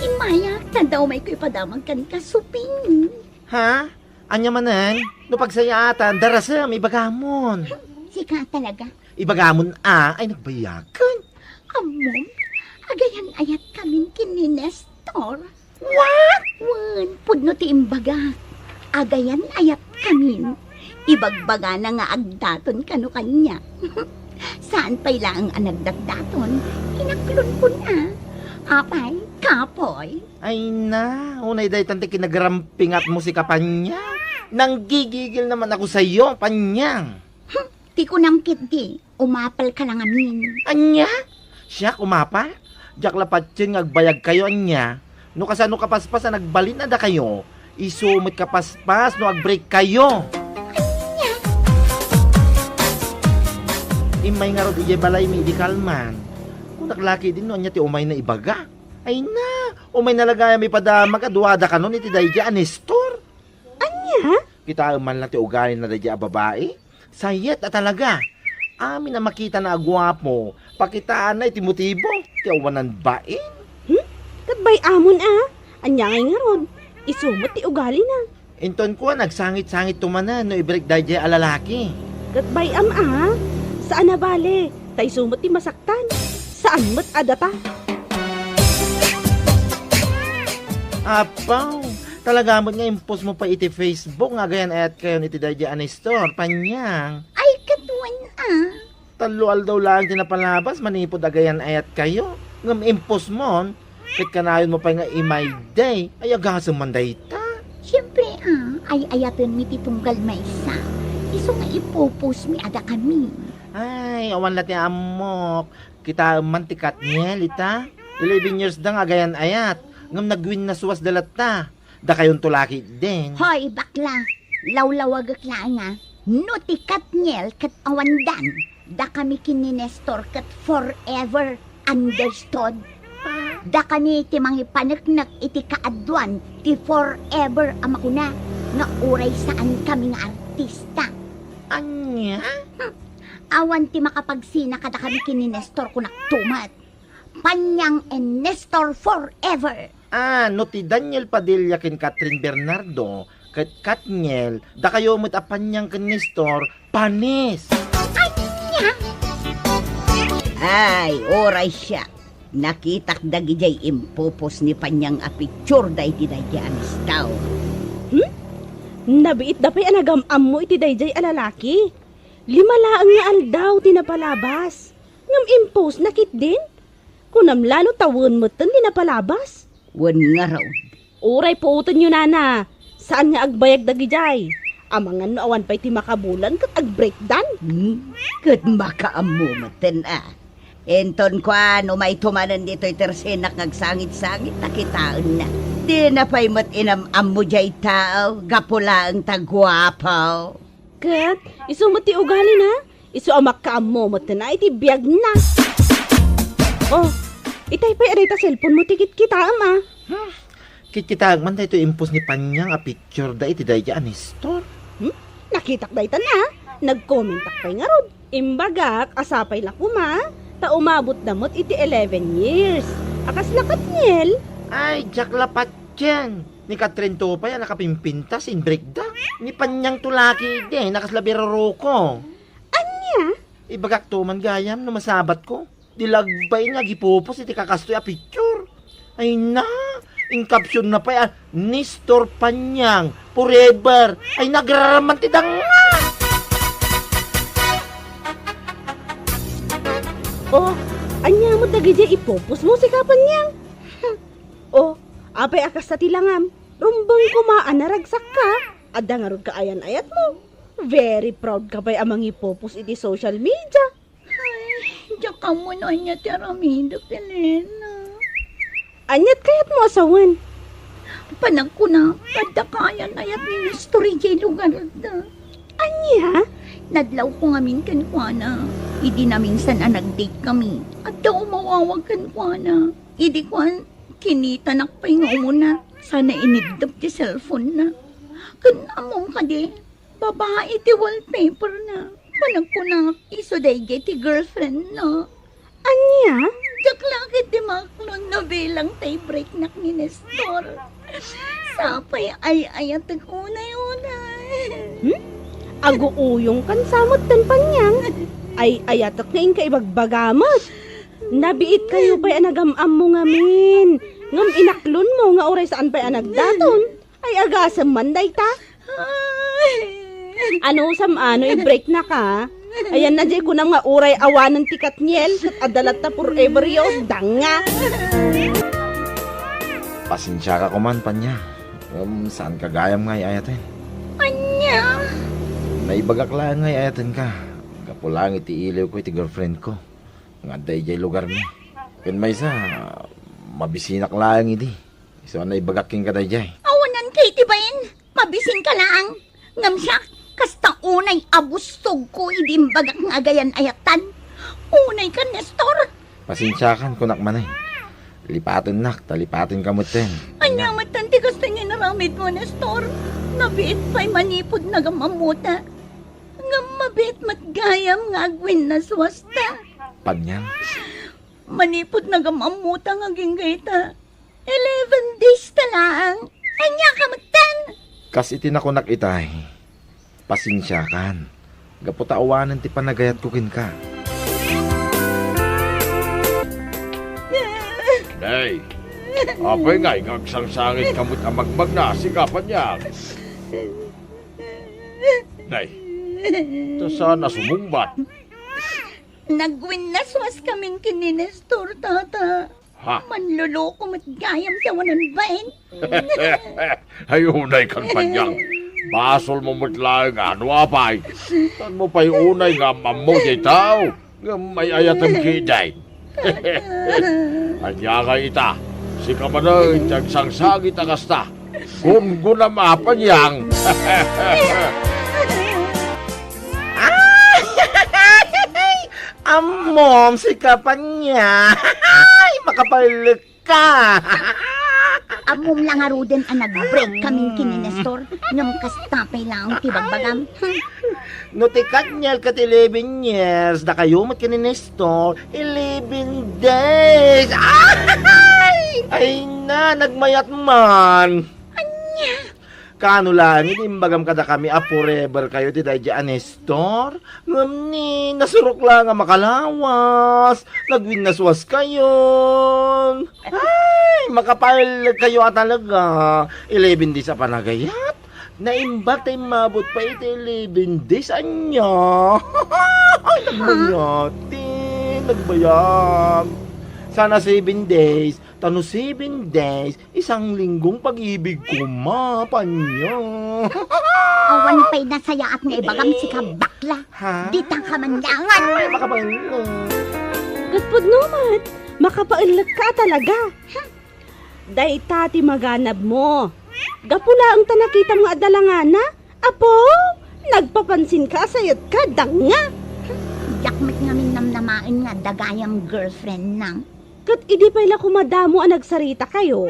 Immayak, ta adda umayko ipadamag kenka, Suping. Ha? Ania manen? No pagsayaatan, darasem, ibagamon. Sika talaga? Ibagamon a, ay nagbayagan. Ammom, agayan-ayatkamin ken ni Nestor. What? Wen, pudno ti imbagak. Agayan-ayatkamin. Ibagbagana nga agdaton kano kaniak. Saan pay laeng a nagdatdaton, inaklonko na. Apay, kapoy. Ay na, unay daytan ti kinagarampingatmo, sika Panyang. Nanggigigil naman ako sayo, Panyang. Hmm, ti kunam ketdi, umapalka la ngamin. Ania? Siak umapal? Diak la patien nga agbayagkayo, ania? No kasano kapaspas a nagbalin a dakayo, isu met kapaspas no agbreakkayo. Ania? Immay ngarud idiay balay mi idi kalman. Kunak la ketdin no ania ti umayna ibaga. Ay na, umayna la gayam ipadamag a duada kanon iti daydiay a Nestor. Ania? Kitaem man la ti ugalina daydiay a babai. Sayet a talaga. Amin a makitana a guapo, pakitaanna iti motibo ti awanan bain. Hmm? Ket bay-amon a. Ania ngay ngarud? Isu met ti ugalina. Inton kuan, agsangit-sangitto manen no i-break daydiay a lalaki. Ket bay-am a, saan a bale, ta isu met ti masaktan. Saan met a data. Apaw, talaga met nga impostmo pay iti Facebook nga agayan-ayatkayon iti daydiay a Nestor, Panyang. Ay, ket wen a. Tallo aldaw laeng ti napalabas manipud agayan-ayatkayo. Ngem impostmon, ket kanayonmo pay nga imayday. Ay, agasem man dayta. Siempre a, ay-ayatenmi ti tunggal maysa. Isu nga ipopostmi a dakami. Ay, awan la ti ammok. Kitaem man ti Katniel ita. Eleven years da nga agayan-ayat. Ngem nagwinnaswasda latta. Dakayonto la ketdin. Hoy, bakla! Lawlawagek laeng a, no ti Katniel ket awandan, dakami ken ni Nestor ket forever, understood? Dakami ti mangipaneknek iti kaaduan ti forever a makuna nga uray saankami nga artista. Ania? Hmm. Awan ti makapagsina kadakami ken ni Nestor, kunakto met. Panyang and Nestor forever! Ah, no ti Daniel Padilla ken Catherine Bernardo ket Katniel, dakayo met a Panyang ken Nestor, panis! Ania? Ay, uray siak. Nakitak dagidiay impopost ni Panyang a picture da iti daydiay a listaw. Hmm? Nabiitda pay a nagam-ammo iti daydiay a lalaki. Lima laeng nga aldaw ti napalabas. Ngem impostna ketdin? Kunam la no ta wen metten ti napalabas? Wen ngarud. Uray puotenyo, nana. Saan nga agbayag dagidiay. Amangan no awan pay ti makabulan ket agbreakdan. Hmm, ket makaammo metten a. Inton kuan, umayto manen ditoy tersenak nga agsangit-sangit ta kitaenna. Dina pay met inam-ammo diay tao, gapu laeng ta guapo. Ket isu met ti ugalina, isu a makaammo metten a iti biagna. Oh, itay pay a dayta cellphone mo ti kitkitaem a. Hmm, kitkitaek man daytoy impost ni Panyang a picture da iti daydiay a Nestor. Hmm? Nakitak dayta na, nagkomentak pay ngarud. Imbagak a sapay la koma, ta umabot da met iti eleven years. A kasla Katniel. Ay, diak la patien. Ni Katrinto pay a nakapimpintas, inbreakda. Ni Panyang to laki idi, a kasla birruko. Ania? Ibagakto man gayam no masabatko. Di lagbay nga agipopos iti kakastoy a picture. Ay na, in caption na pay a, "Nestor Panyang, forever." Ay, nagraraman ti danga. Oh, ania met dagidiay ipopos mo, sika Panyang? Oh, apay a kasta ti langam? Rumbeng koma a naragsakka. Adda ngarud kaayan-ayatmo. Very proud ka pay a mangipopos iti social media. Ay, diak ammo no ania ti aramidek, Elena. Aniat kayatmo a sawen? Panagkunak, adda kaayan-ayat ni Nestor idiay lugarda. Ania? Nadlawko ngamin kenkuana. Idi naminsan a nag-date kami, adda umawawag kenkuana. Idi kuan, kinitanak pay nga umuna. Sana iniddep ti cellphone na. Ken ammom kadi, babai ti wallpaper na. Panagkunak, isu daydiay ti girlfriend na. Ania? Diak la ketdi maklon no bilang tay breaknak ni Nestor. Sapay ay-ayatek unay-unay. Hmm? Aguuyongkan sa metten, Panyang. Ay-ayatek nga inka ibagbaga met. Nabiit kayo pay a nagam-ammo ngamin. Ngem inaklon mo nga uray saan pay a nagdaton. Ay, agasem man dayta. Ay. Ano, sam-ano, i-break na ka? Ayan na, jay kunam nga uray awanen ti Katniel, ket adda latta forever yo, danga. Pasensia ka koman, Panya. Ngem saan ka gayam nga ay-ayaten. Anya? Naibagak laeng nga ay-ayaten ka. Gapu laeng iti iliw ko iti girlfriend ko nga adda idiay lugar mi. Ken maysa, mabisinak laeng idi. Isu a naibagak kenka daydiay. Awanan kay ti bain, mabisin ka laang. Ngem siak, kasta unay a bustog ko idi imbagak nga agayan-ayatan. Unay ka, Nestor. Pasensiakan, kunak manen. Lipatennak, ta lipatenka metten. Ania metten ti kasta nga inaramid mo, Nestor? Nabiit pay manipud nagam-ammota. Ngem mabiit met gayam nga agwinnaswasta. Panyang. Manipud nagam-ammota nga agingga ita, eleven days ta laeng. Ania ka metten? Kas iti nakunak itay, pasensiakan, gapu ta awanen ti panagayatko kenka. Nay, apay ngay nga agsangsangitka met a magmagna, sika Panyang? Nay, ta saan a sumungbat? Nagwinnaswaskamin ken ni Nestor, tata. Ha? Manloloko met gayam ti awanan bain. Ay, unay kan Panyang. Basolmo met laeng a no apay. Saanmo pay unay nga am-ammo diay tao ngem ay-ayatem ketdi. Ania ngay ita, sika manen ti agsangsangit a kasta. Gumgunam a, Panyang. Ammom, sika Panyang. Ay, makapailek ka. Ammom la ngaruden a nag-break kamin ken ni Nestor, ngem kasta pay laeng ti bagbagam. Hmm. No ti Katniel ket eleven years, dakayo met ken ni Nestor, eleven days. Ay! Ay na, nagmayat man. Ania? Kano laeng iti imbagam kadakami a forever kayo ti daydi a Nestor? Ngem ni, nasurok laeng a makalawas. Nagwinnaswas kayon. Ay, makapailek kayo a talaga. Eleven days a panagayat. Naimbag ta immabot pay iti eleven days, ania? Ay, nagmayat. Ti, nagbayag. Sana seven days. Ta no seven days, isang linggong pag-ibig koma, Panyang. Awan pay nasayaat nga ibagam, sika bakla. Ha? Dita ka man laengen. Ay, makapailek. Ket pudno met, makapailek ka talaga. Dayta ti maganabmo. Gapu laeng ta nakitam nga adda langana, apo, nagpapansinka a sayatka, danga. Diak met ngamin namnamaen nga adda gayam girlfriend na. Ket idi pay la koma damo a nagsaritakayo,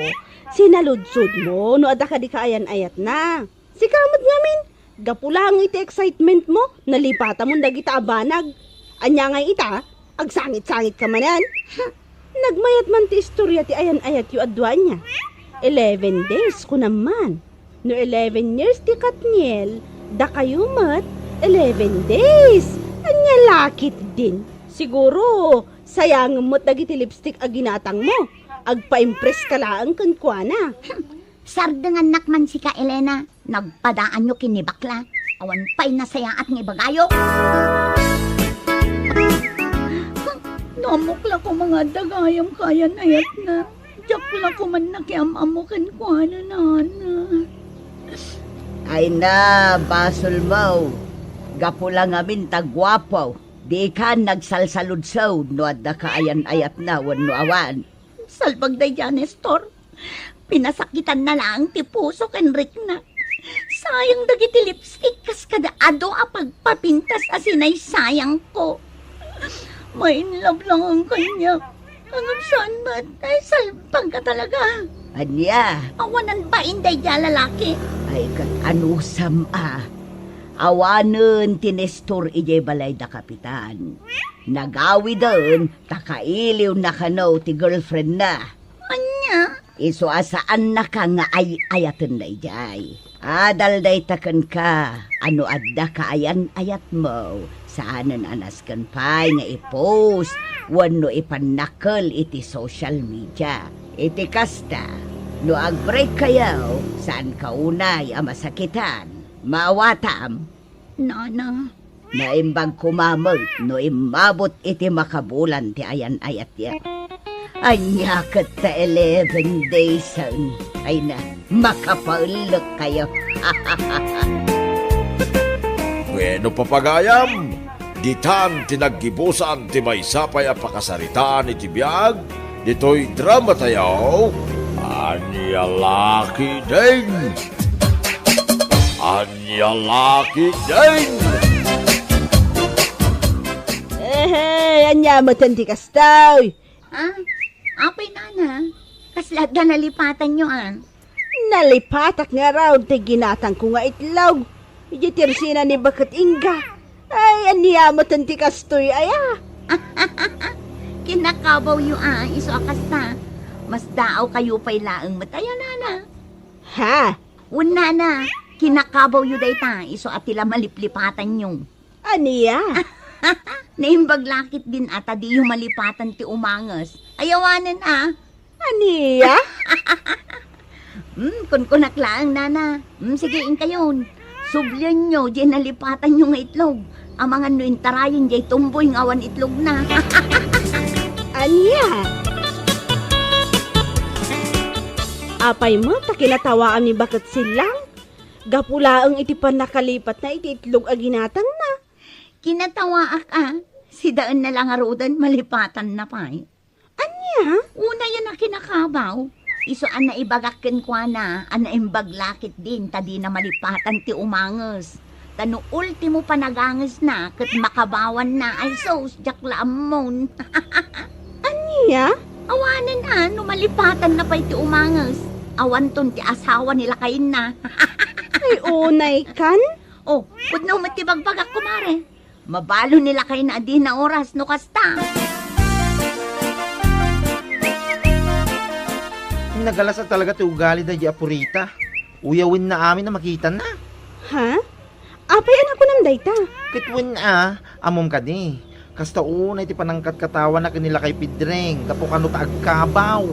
sinaludsodmo no adda kadi kaayan-ayatna. Sika met ngamin, gapu laeng iti excitementmo, nalipatamon dagita a banag. Ania ngay ita? Agsangit-sangit ka manen? Nagmayat man ti istoria ti ayan-ayatyo a dua ania. Eleven days, kunam man. No eleven years ti Katniel, dakayo met, eleven days. Ania la ketdin? Siguro, sayangem met dagiti lipstick a ginatangmo. Agpa-impress ka laeng kenkuana. Sardengannak man sika, Elena. Nagpadaanyo ken ni bakla. Awan pay nasayaat nga ibagayo. No ammok la koma nga adda gayam kaayan-ayatna, diak la koma nakiam-ammo kenkuana, nana. Ay na, basolmo. Gapu la ngamin ta guapo, dika nagsalsaludsod no adda kaayan-ayatna wenno awan. Salbag daydiay a Nestor. Pinasakitanna laeng ti puso ken rikna. Sayang dagiti lipstick kas kada adu a pagpapintas a sinaysayangko. Ma-in love laeng kaniak. Ngem saan met, ay, salbag ka talaga. Ania? Awanan bain daydiay a lalaki. Ay, ket anusam a. Awanen ti Nestor idiay balay da Kapitan. Nagawiden ta kailiwna kano ti girlfriendna. Ania? Isu a saannaka nga ay-ayaten daydiay. Adal dayta kenka a no adda kaayan-ayatmo, saanen a nasken pay nga i-post wenno ipannakkel iti social media. Iti kasta, no ag-break kayo, saanka unay a masakitan. Maawatam? Nana. Naimbag koma met no immabot iti makabulan ti ayan-ayatyo. Ania ket ta eleven daysen? Ay na, makapaellek kayo. Bueno, papagayam, ditan ti naggibusan ti maysa pay a pakasaritaan iti biag ditoy drama tayo, Ania la ketdin? Ania la ketdin? Ehe, ania met ti kastoy? Ah, apay, nana, kasla adda nalipatanyo, ah? Nalipatak ngarud ti ginatangko nga itlog. Idiay tersina ni Baket Inga. Ay, ania met ti kastoy aya? Kinakabawyo a, isu a kasta. Masdaawkayo pay laeng met aya, nana. Ha? Wen, nana. Kinakabawyo dayta, isu a ti la maliplipatanyo. Ania? Naimbag la ketdin a ta diyo malipatan ti umanges. Ay awanen a. Ania? Hmm, kunkunak laeng, nana. Hmm, sige, inkayon. Sublianyo diay nalipatanyo nga itlog. Amangan no intarayen diay tumboy nga awan itlogna. Ania? Apay met ta kinatawaam ni Baket Sillang? Gapu laeng iti pannakalipatna iti itlog a ginatangna. Kinatawaak a, sidaenna la ngaruden, malipatanna pay. Ania? Unayen a kinakabaw. Isu a naibagak kenkuana a naimbag la ketdin ta dina malipatan ti umanges. Ta no ultimo panagangesna ket makabawanna, ay sus, diak la ammon. Ania? Awanen a, no malipatanna pay ti umanges. Awanton ti asawa ni lakayenna. Ay, unay kan? Oh, pudno met ti bagbagak, kumare. Mabalo ni lakayna a dina oras no kasta. Nagalas a talaga ti ugali daydi a Purita. Uyawenna amin a makitana. Ha? Apay a nakunam dayta? Ket wen a, ammom kadi. Kasta unay ti panangkatkatawana ken ni Lakay Pedring, gapu kano ta agkabaw.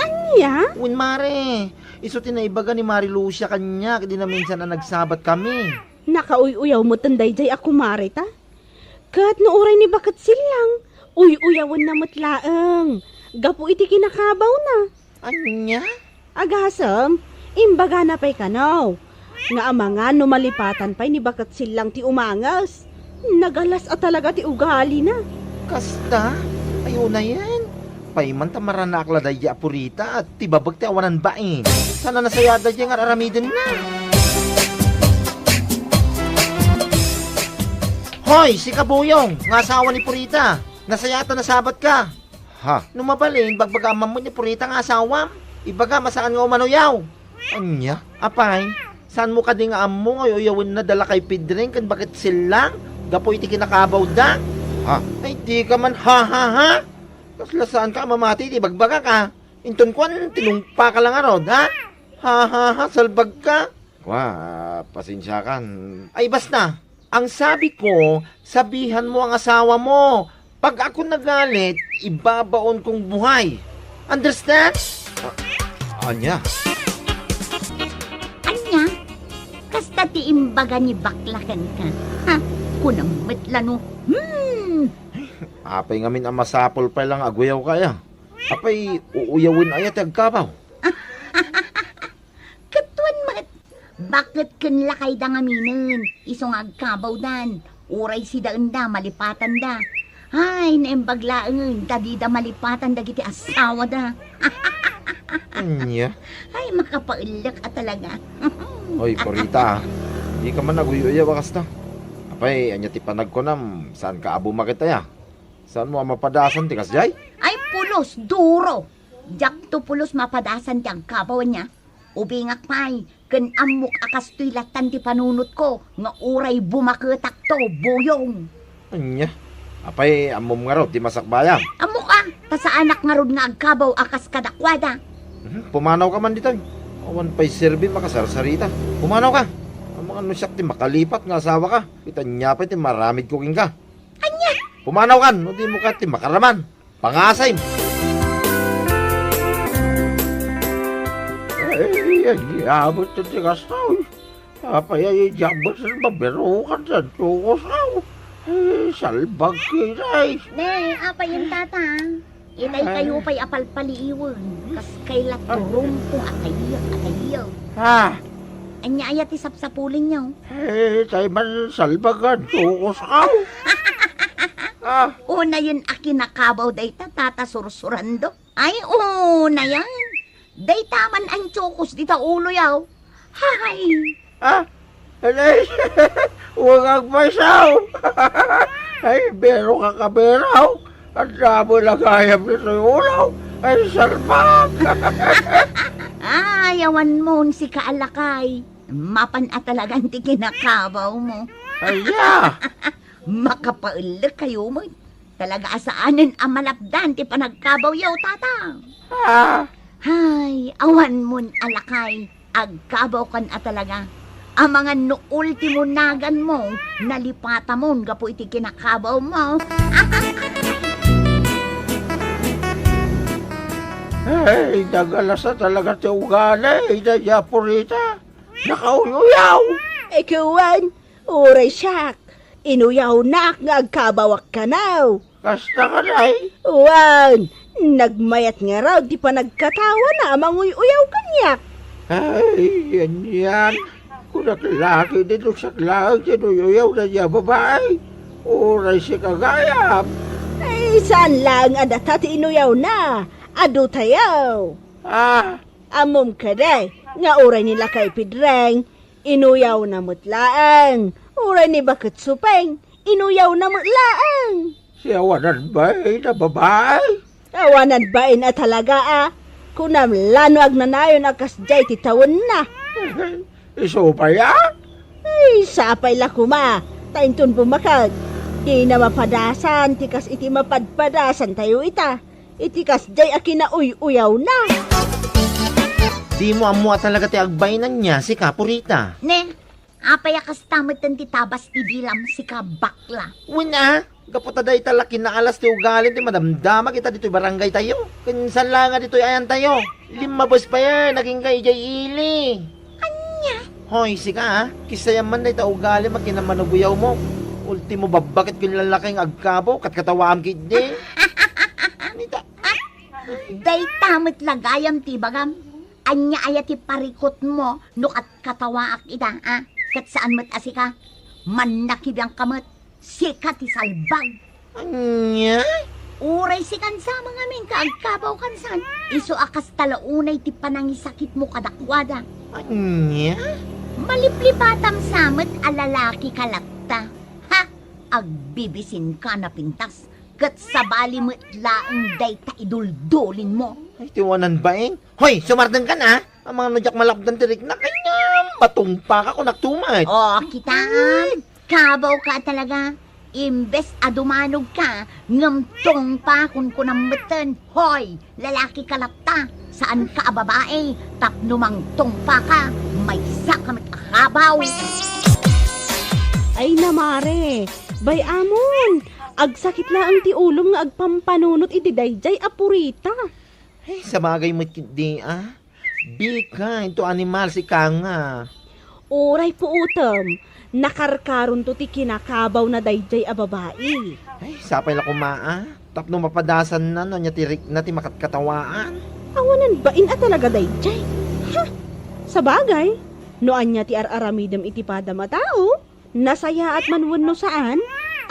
Ania? Wen, mare, isu ti naibaga ni Mari Lucia kaniak idi naminsan a nagsabat kami. Nakauy-uyaw metten daydiay a kumareta. Ket no uray ni Baket Sillang, uy-uyawenna met laeng gapu iti kinakabawna. Ania? Agasem, imbagana pay kano nga amangan no malipatan pay ni Baket Sillang ti umanges. Nagalas a talaga ti ugalina. Kasta? Ay, unayen. Pay man ta maranaak la daydi a Purita, ti babek ti awanan bain. Saan a nasayaat daydi nga ar-aramidenna. Hoy, sika Buyong, nga asawa ni Purita. Nasayaat a nasabatka. Ha? No mabalin, bagbaga man met ni Purita nga asawam. Ibagam a saan nga umanoyaw. Ania? Apay, saanmo kadi nga ammo nga uyawenna da Lakay Pedring ken Baket Sillang gapu iti kinakabawda? Ha? Ay, dika man ha, ha, ha? Kasla saanka a mamati iti bagbagak, a? Inton kuan, tinungpaka la ngarud, ha? Ha, ha, ha, salbagka? Kua, pasensiakan. Ay, basta. Ang sabi ko, sabihan mo ang asawa mo. Pag ako nagalit, ibabaon kong buhay. Understand? A-, ania? Ania? Kasta ti imbaga ni bakla kenka. Ha? Kunam met la no. Hmm. Apay ngamin a masapul pay la nga aguyawka aya? Apay, uuyawen aya ti agkabaw? Ket wen met, baket ken lakayda ngaminen, isu nga agkabawdan, uray sidaenda, malipatanda. Ay, naimbag laengen ta dida malipatan dagiti asawada. Ania? Ay, makapaellek a talaga. Oy, Purita, a. Dika man aguy-uyaw a kasta. Apay, ania ti panagkunam, saanka a bumaket aya? Saanmo a mapadasan ti kasdiay? Ay, pulos, duro! Diakto pulos mapadasan ti agkabaw ania. Ubingak pay, ken ammok a kastoy lattan ti panunotko nga uray bumaketakto, Buyong. Ania? Apay, ammom ngarud ti masakbayam? Ammok a, ta saanak ngarud nga agkabaw a kas kadakuada. Mhm, pumanawka man ditoy. Awan pay serbim a kasarsarita. Pumanawka. Amangan no siak ti makalipat nga asawaka. Ket ania pay ti maaramidko kenka? Ania? Pumanawkan, no dimo kayat ti makaraman. Pangasim! Ay, ay, abot ti kasta, oy. Apay, ay, diak met mabirukan ti antukosaw. Ay, salbag, kinay. Ne, apay, intata. Itay kayo pay a palpaliiwen. Kas kay la turumpo a kayek, a kayek. Ah. Ania aya ti sapsapulenyo? Eh, tay man salbag nga antukosaw. Ah. Unayen a kinakabaw dayta, Tata Sursurando. Ay, unayen. Dayta man antukos dita uloyaw. Hay. Ah, ay, huwag agpaisaw. Ay, bero ka, kaberaw. Ang damo na kayam nito yung ulaw. Ay, salbag. Ay, awan mo, si kaalakay. Mapan a talagan ti kinakabaw mo. Ay, ya. Makapaellek kayo mo. Talaga a saanen a malapdan ti panagkabawyo, Tatang. Ah. Hay, awan mon a lakay, agkabawkan a talaga. Amangan no ultimo naganmo, nalipatamon gapu iti kinakabawmo. Ay, nagalasa talaga ti ugali daydiay a Purita. Nakauy-uyaw. Ikaw, wen, uray siak, inuyawnak nga agkabawak kano. Kasta kadi? Wen, nagmayat ngarud ti panagkatawana a manguy-uyaw kaniak. Ay, anian. Kunak la ketdi no siak laeng ti inuy-uyaw daydiay a babai. Uray sika gayam. Ay, saan laeng a data ti inuyawna. Adu tayo. Ah, Ammom kadi nga uray ni Lakay Pedreng, inuyawna met laeng. Uray ni Baket Supeng, inuyawna met laeng. Siya awanan bain a babai? Awanan bain a talaga a. Kunam la no agnanayon a kasdiay ti tawenna. Isu pay a? Ay, sapay la koma. Ta inton bumakag, dina mapadasan ti kas iti mapadpadasan tayo ita. Iti kasdiay a kinauy-uyawna. Dimo ammo a talaga ti agbain ania, sika, Purita. Ne, apay a kasta metten ti tabas ti dilam, sika, bakla? Wen a, gapu ta dayta la kinaalas ti ugali ti madamdamag ita ditoy barangay tayo. Ken saan la nga ditoy ayan tayo. Limmabes pay a, nagingga idiay ili. Ania? Hoy, sika, a. Kisayam man dayta ugali a kinamanaguyaw mo. Ultimo, babbaket ken lalaki nga agkabaw, katkatawaam ketdi. Nita. Dayta met la gayam ti ibagam. Ania aya ti parikutmo no katkatawaak ita, a? Ket saan met a sika. Mannakibiangka met. Sika ti salbag. Ania? Uray sikan sa mangamin ka agkabaw kansan. Isu a kasta la unay ti panangisakitmo kadakuada. Ania? Maliplipatam sa met a lalaki ka latta. Ha? Agbibisinka napintas. Ket sabali met laeng dayta iduldulinmo. Ay, ti wanan bain. Hoy, sumardengkan, a! Amangan no diak malapdan ti riknak, ay, ngem, matungpaka, kunak tumet. O, kitam. Kabaw ka talaga. Imbes a dumanog ka, ngem tungpa, kunkunam metten. Hoy, lalaki ka latta. Saan ka a babai. Tapno mangtungpa ka, maysa ka met a kabaw. Ay, namare. Bay-amon. Agsakit laeng ti ulom nga agpampanunot iti daydiay a Purita. Ay, sabagay met ketdi, a. Bika, into animal, sika nga. Uray puotem, nakarkaronto ti kinakabawna daydiay a babai. Ay, sapay la koma, a. Tapno mapadasanna no ania ti rikna ti makatkatawaan. Awanan bain a talaga daydiay. Ha? Sabagay, no ania ti ar-aramidem iti padam a tao, nasayaat man wenno saan,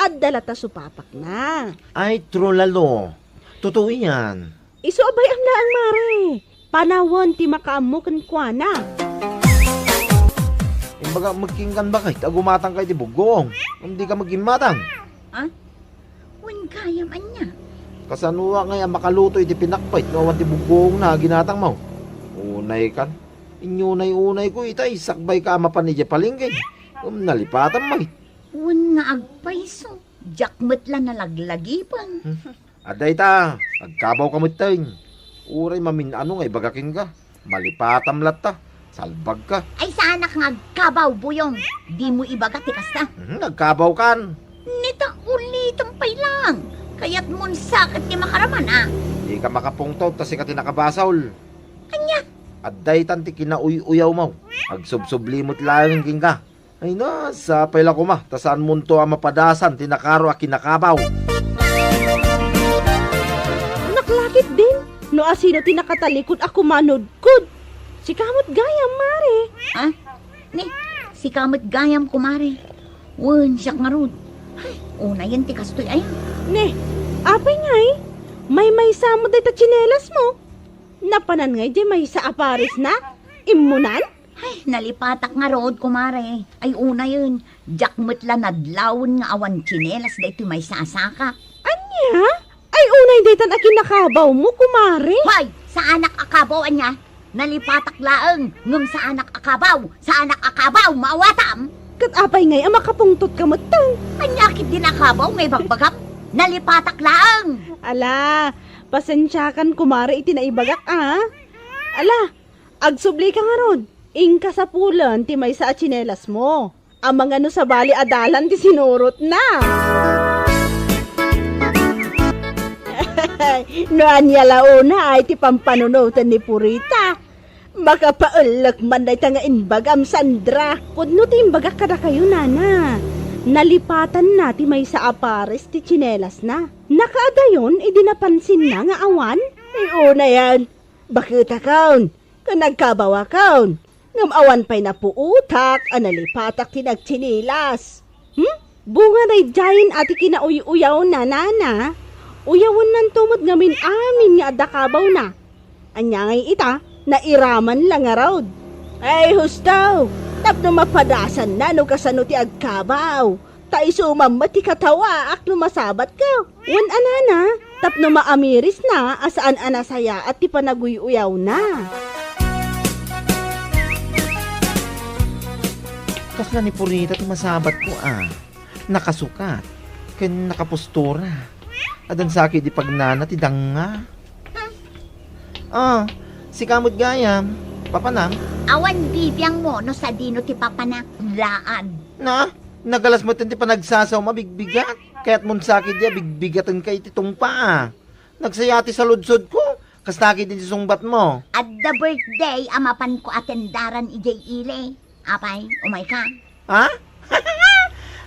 adda latta supapakna. Ay, true, Lalo. Totoo yan. Isu a bay-am laeng, mare. Panawen ti makaammo kenkuana. Imbaga met kenka, bakit? Ta gumatangka iti buggoong. Ngem dika met immatang. A? Wen gayam ania? Kasanoak ngay a makaluto iti pinakpit no awan ti buggoongna a ginatangmo? Unaykan. Inyunay-unayko ita, sakbayka a mapan idiay palengke. Ngem nalipatam met. Wen nga agpayso, diak met la nalaglagipen. Adda ita, agkabawka metten. Uray mamin-ano nga ibaga kenka. Malipatam latta. Salbagka. Ay, saanak nga agkabaw, Buyong. Dimo ibaga ti kasta. Mhm, agkabawkan. Nita, ulitem pay laeng. Kayatmon sa ket ti makaraman, a. Dika makapungtot ta sika ti nakabasol. Ania? Adda itan ti kinauy-uyawmo. Agsubsubli met laeng kenka. Ay na, sapay la koma, ta saanmonto a mapadasan ti nakaro a kinakabaw. Naklakit din, no asino ti nakatalikod a kumanudkod. Sika met gayam, mare. A? Ni, sika met gayam, kumare. Wen, siak ngarud. Ay, unayen ti kastoy aya. Ni, apay ngay? Maymaysa met dayta tsinelasmo. Napanan ngay diay maysa a paresna? Immunan? Ay, nalipatak ngarud, kumare. Ay, unayen, diak met la nadlawen nga awan tsinelas daytoy maysa a sakak. Ania? Ay, unay daytan a kinakabawmo, kumare? Hoy, saanak a kabaw, ania? Nalipatak laeng, ngem saanak a kabaw, saanak a kabaw, maawatam? Ket apay ngay a makapungtotka metten? Ania ketdi a kabaw nga ibagbagam? Nalipatak laeng! Ala, pasensiakan, kumare, iti naibagak, a. Ala, agsublika ngarud. Inka sapulen ti maysa a tsinelasmo. Amangan no sabali a dalan ti sinurotna. No ania la unay ti pampanunoten ni Purita. Makapaellek man dayta nga imbagam, Sandra. Pudno ti imbagak kadakayo, nana. Nalipatanna ti maysa a pares ti tsinelasna. Nakaadayon idi napansinna nga awan. Ay, unayen. Baketakon. Ken nagkabawakon. Ngem awan pay napuotak a nalipatak ti nagtsinilas. Hmm? Bunga daydiayen a ti kinauy-uyawna, nana. Uyawennanto met ngamin amin nga adda kabawna. Ania ngay ita, nairaman la ngarud. Ay, husto! Tapno mapadasanna no kasano ti agkabaw. Ta isu man met ti katawaak no masabatko. Wen a nana, tapno maamirisna a saan a nasayaat ti panaguy-uyawna. Kasla ni Purita ti masabatko a nakasukat ken nakapostura. Addan sa ketdi pagnana ti danga. Ah, sika met gayam, papanam? Awan bibiangmo no sadino ti papanak, laan. Na, nagalas met ti panagsasawmo a bigbigat. Kayatmon sa ketdi a bigbigatenka iti tungpaa. Nagsaya ti saludsodko, kasta ketdi ti sungbatmo. Adda birthday a mapanko a tendaran idiay ili. Apay, umayka? Ha?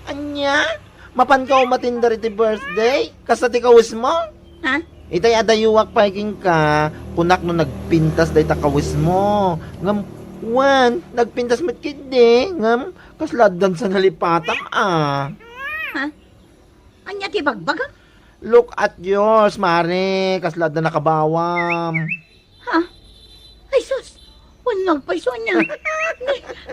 Ania? Mapanka umatindar iti birthday? Kasta ti kawesmo? Ha? Itay a dayuak pay kenka, kunak no nagpintas dayta kawesmo. Ngem, wen, nagpintas met ketdi. Ngem, kasla addan sa nalipatam a. Ha? Ania ti bagbaga? Look at yours, Mare. Kasla adda nakabawam. Ha? Ay, sus! Wen nga agpayso ania.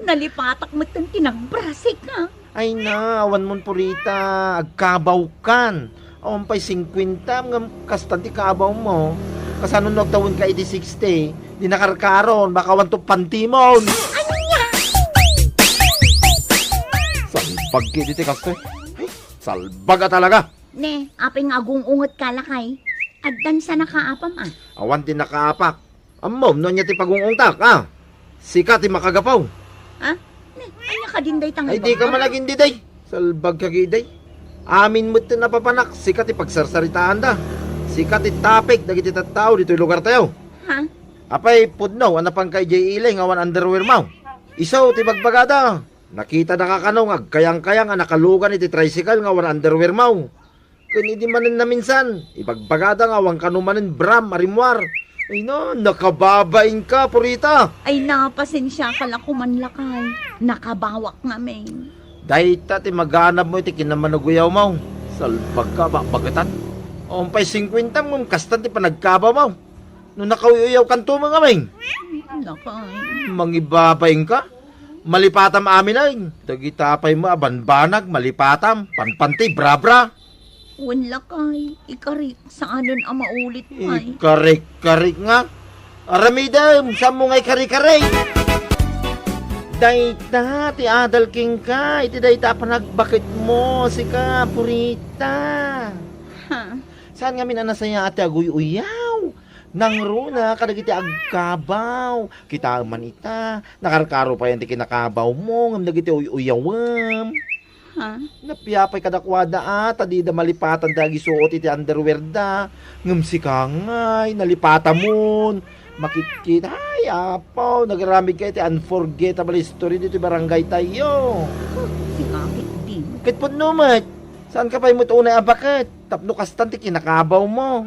Nalipatak met ti nagbrasik, ha? Ay na, awan mon Purita. Agkabawkan. Awan pay singkuenta, ngem kastan ti kabawmo. Kasano no agtawenka iti sixty? Di nakarkaron, baka awan to pantimon. Ania? Salbag ketdi ti kastoy. Ay, salbag a talaga. Ne, apay nga agung-ungetka, lakay? Addan sa nakaapam, a? Awan ti nakaapak. Ammom no ania ti pagung-ungtak, a? Sika ti makagapu. Ha? Ne, ania kadin dayta nga ibagbag? Ay, dika man agin diday. Salbagka ketdi. Amin met ti napapanak, sika ti pagsarsaritaanda. Sika ti topic dagiti tattao ditoy lugartayo. Ha? Apay, pudno a napanka idiay ili nga awan underwearmo. Isu ti bagbagada. Nakitada ka kano nga agkayangkayang a nakalugan iti tricycle nga awan underwearmo. Ken idi manen naminsan, ibagbagada nga awan kano manen bram a rimmuar. Ay na, nakababainka, Purita! Ay na, pasensiaka la koman, lakay. Nakabawak ngamin. Dayta ti maganabmo iti kinammanaguyawmo. Salbagka, bakbaketan. Awan pay singkuentam ngem kastan ti panagkabawmo. No nakauy-uyawkanto met ngamin. Lakay. Mangibabainka? Malipatam amin ay. Dagita pay met a banbanag, malipatam, panpanti, brabra. Wen lakay, ikarik, saanen a maulit pay. Ikarik-karik nga. Aramidem, saanmo nga ikarik-karik? Dayta ti adal kenka, iti dayta a panagbaketmo, sika, Purita. Ha? Saan ngamin a nasayaat ti aguy-uyaw? Nangruna kadagiti agkabaw. Kitaem man ita, nakarkaro payen ti kinakabawmo ngem dagiti uy-uyawem. Ha? Napiapay kadakuada a ta dida malipatan ti agisuot iti underwear da. Ngem sika ngay, nalipatamon. Makitkit, ay, apo, nagaramidka iti unforgettable history ditoy barangay tayo. Sika, di. Ket pudno met, saanka pay met unay a baket tapno kastan ti kinakabawmo.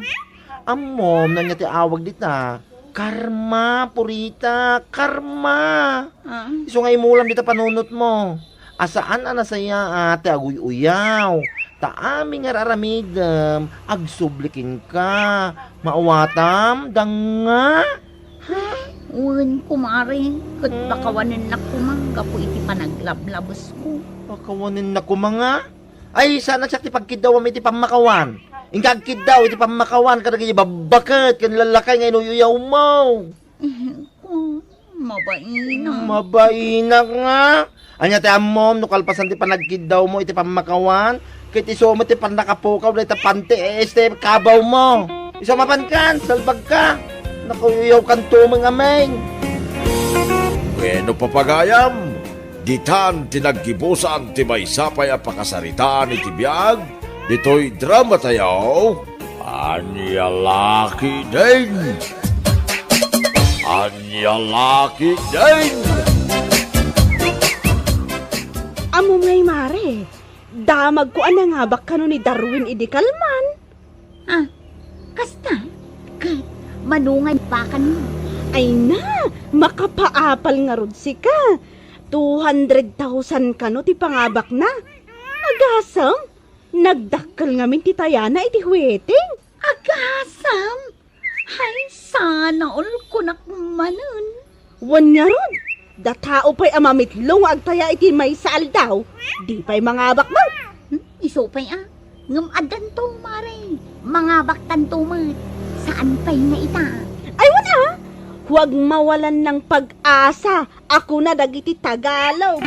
Ammom, no ania ti awag dita? Karma, Purita, karma. Ah. Isu nga imulam dita panunotmo. A saan a nasayaat ti aguy-uyaw. Ta amin nga ar-aramidem, agsubli kenka. Maawatam, danga? Ha? Wen, kumare, ket Hmm. Pakawanennak koma gapu iti panaglablabesko. Pakawanennak koma nga? Ay, saan a siak ti pagkiddawam iti pammakawan. Inka agkiddaw iti pammakawan kadagiti babbaket ken lallakay nga inuy-uyawmo. Ko, mabainak. Mabainak nga. Ania ti ammom no kalpasan ti panagkiddawmo iti pammakawan, ket isu met ti pannakapukaw dayta panti, este, kabawmo. Isu mapankan, salbagka. Nakuyuyawkanto met ngamin. Wenno, papagayam, ditan ti naggibusan ti maysa pay a pakasaritaan iti biag ditoy dramatayo, Ania La Ketdin! Ania La Ketdin! Ammom ngay, mare, damagko a nangabak kano ni Darwin idi kalman. Ah, kasta? Ket mano nga ipakanmo? Ay na, makapaapal ngarud sika. Two hundred thousand kano ti pangabakna. Agasem, nagdakkel ngamin ti tayana iti huweting. Agasem? Ay, sana all kunak manen. Wen ngarud, da tao pay a mamitlo nga agtaya iti maysa aldaw, di pay mangabak met. Hmm, isu pay a. Ngem addanto, mare. Mangabaktanto met. Saan pay nga ita? Ay, wen a. Huwag mawalan ng pag-asa a kuna dagiti Tagalog.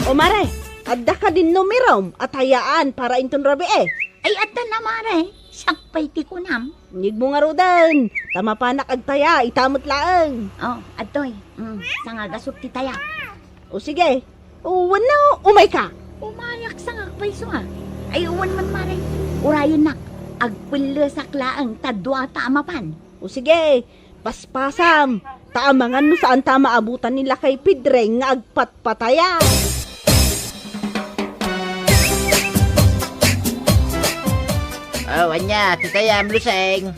O, mare, adda kadin numerom a tayaan para inton rabii? Ay, adda na, mare. Siak pay ti kunam. Inyegmo ngaruden, ta mapanak agtaya, ita met laeng. Oh, adtoy. Mm, sangagasut ti taya. O sige. O, wenno, umayka. Umayak sangak pay isu a. Ay, wen man, mare. Urayennak. Agpellesak laeng ta duata a mapan. O sige, paspasam. Ta amangan no saanta a maabutan ni Lakay Pedring nga agpatpataya. Oh, ania, ti tayam, Luseng?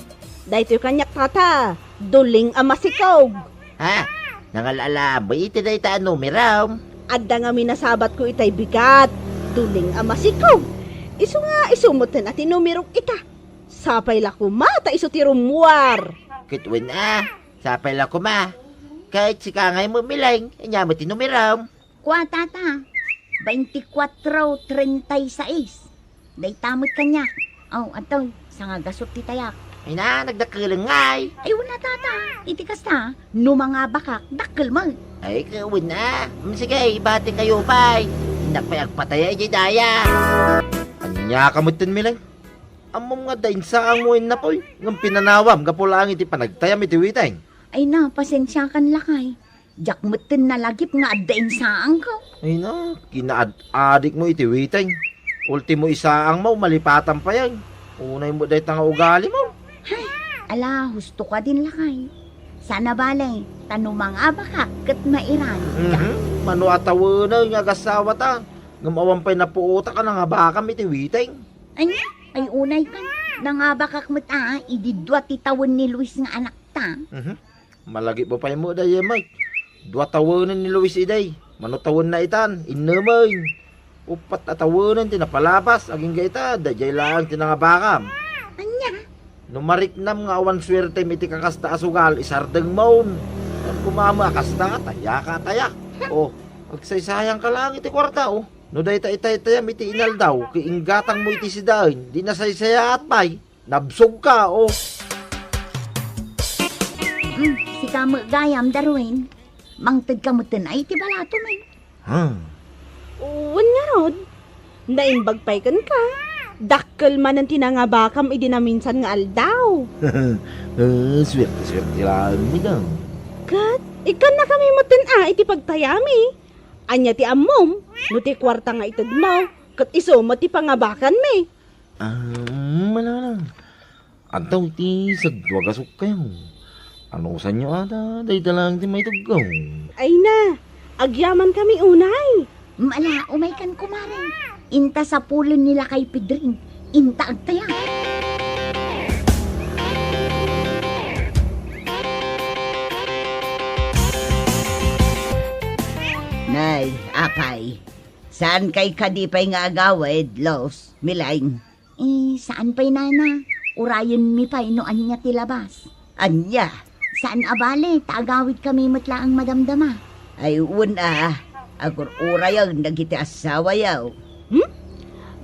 Daytoy kaniak, tata, Duling a masikog. Ha? Nangal-ala met iti dayta a numerom? Adda ngamin a sabatko itay bigat, Duling a masikog. Isu nga, isu metten a ti numerok ita. Sapay la koma ta isu ti rummuar. Ket wen a, sapay la koma. Ket sika ngay met, Mileng, ania met ti numerom? Kua, tata, veinticuatro treinta y seis. Dayta met kaniak. Oh, adtoy, sangagasut ti tayak. Ay na, nagdakkel ngay. Ay, wen a, tata. Iti kasta, no mangabakak, dakkel met. Ay, ket wen a. Mm, sige, ibatikayo pay. Innak pay agpataya iti daya. Ania ka metten, Mileng? Ammom nga adda insaangmo innapoy, ngem pinanawam gapu laeng iti panagtayam iti witeng. Ay na, pasensiakan, lakay. Diak metten nalagip nga adda insaangko. Ay na, kinaad-adikmo iti witeng. Ultimo isaangmo, malipatan pay ay. Unay met dayta nga ugalimo. Ay, ala, husto ka din, lakay. Saan a bale, ta no mangabakak ket mairan. Mhm. Mano a tawenen nga agasawata, ngem awan pay napuotak a nangabakam iti witeng. Ania? Ay, unay kan. Nangabakak met a, idi dua ti tawen ni Luis nga anakta. Mhm. Malagipmo pay met dayta, Mike. Dua tawenen ni Luis idi. Mano tawenna itan? Innemen. Uppat a tawenen ti napalabas. Agingga ita, daydiay laeng ti nangabakam. Ania? No mariknam nga awan suertem iti kakasta a sugal, isardengmon. Ngem koma met a kasta, tayaka, taya. O, agsaysayangka laeng iti kuarta, o. No dayta itaytayam iti inaldaw, ket inggatangmo iti sidaen, di nasaysayaat pay. Nabsogka, o. Hmm, sika met gayam, Darwin. Mangtedka metten ay iti balatom, eh. Hmm. Wen ngarud, naimbag pay kenka. Dakkel manen ti nangabakam idi naminsan nga aldaw. Eh, suerte-suerte laeng, madam. Ket, ikkannakami metten a iti pagtayami. Ania ti ammom? No ti kuarta nga itedmo, ket isu met ti pangabakanmi. Ah, mm, ala, ala. Adda iti sadua gasukkayo. Anusanyo ata, dayta laeng ti maitedko. Ay na, agyamankami unay. Mm, ala, umaykan, kumare. Inta sapulen ni Lakay Pedring. Inta agtaya. Nay, apay, saan kay kadi pay nga agawid, Los, Mileng? Eh, saan pay, nana. Urayenmi pay no ania ti labas. Ania? Saan a bale, ta agawidkami met laeng madamdama. Ay, wen a, agur-urayen dagiti assawayo. Hmm?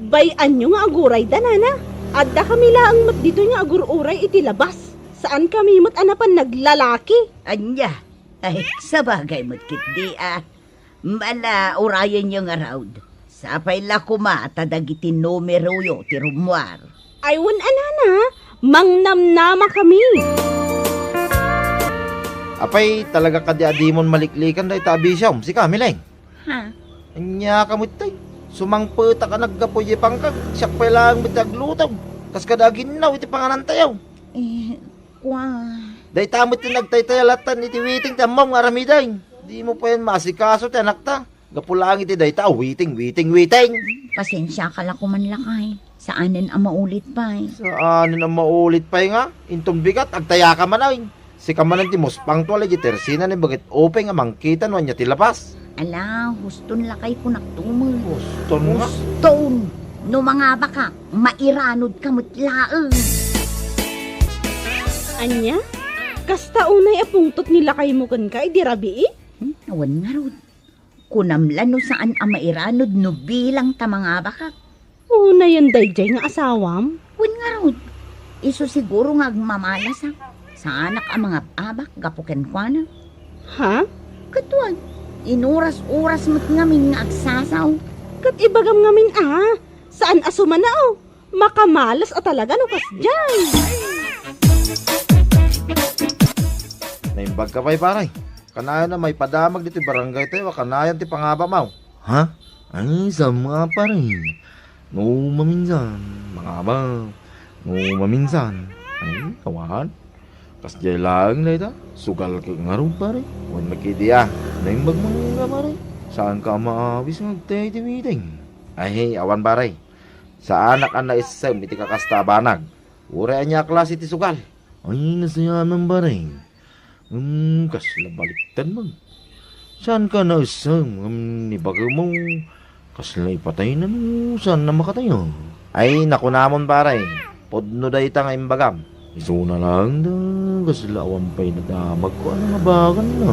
Bay-anyo nga agurayda, nana. Addakami laeng met ditoy nga agur-uray iti labas. Saankami met a napan naglalaki. Ania? Ay, sabagay met ketdi a. Ala, urayenyo ngarud. Sapay la koma ta dagiti numeroyo ti rummuar. Ay, wen a, nana, mangnamnamakami. Apay, talaga kadi a dimon maliklikan dayta a bisiom, sika, Mileng? Ha? Ania ka met tay? Sumangpetak a naggapu diay pangkag, siak pay laeng met ti aglutog. Kas kada aginnaw iti panganantayo. Eh, kua. Dayta met ti nagtaytaya lattan iti witing ti ammom nga aramiden. Dimo payen maasikaso ti anakta. Gapu laeng iti dayta a witing, witing, witing. Pasensiaka la koman, lakay. Saanen a maulit pay. Saanen a maulit pay nga? Inton bigat, agtayaka manen. Sika manen ti muspangto a lay di tersina ni Bagit Upeng a mangkita no ania ti labas. Ala, huston lakay kunak tumen. Huston nga? Huston! No mangabaka, mairanodka met laeng. Ania? Kasta unay a pungtot ni lakaymo kenka idi rabii? Hmm, awan ngarud. Kunam la no saan a mairanod no bilang ta mangabakak. Unayen daydiay nga asawam? Wen ngarud, isu siguro nga agmamalasak. Saanak a mangab-abak gapu kenkuana. Ha? Ket wen, inuras-uras met ngamin nga agsasaw. Ket ibagam ngamin a, saan a sumanao. Makamalas a talaga no kasdiay. Naimbagka pay, pare. Kanayon a maipadamag ditoy barangaytayo a kanayon ti pangabam, aw. Ha? Ay, saan nga, pare? No maminsan, mangabam. No maminsan, ay, awan. Kasdiay laeng dayta, sugal ket ngarud, pare. Wen met ketdi a, naimbag man nga, pare. Saanka a maawis nga agtay ti meeting? Ay, awan, pare. Saanak a naisem iti kakasta a banag. Uray ania a klase ti sugal? Ay, nasayaat, pare. Hmm, kasla baliktad man. Saanka naisem ngem ni bagemo, kasla ipatayna no saanna makataya. Ay, nakunamon, pare. Pudno dayta nga imbagam. Isuna laeng da, kasla awan pay nadamagko a nangabaganna.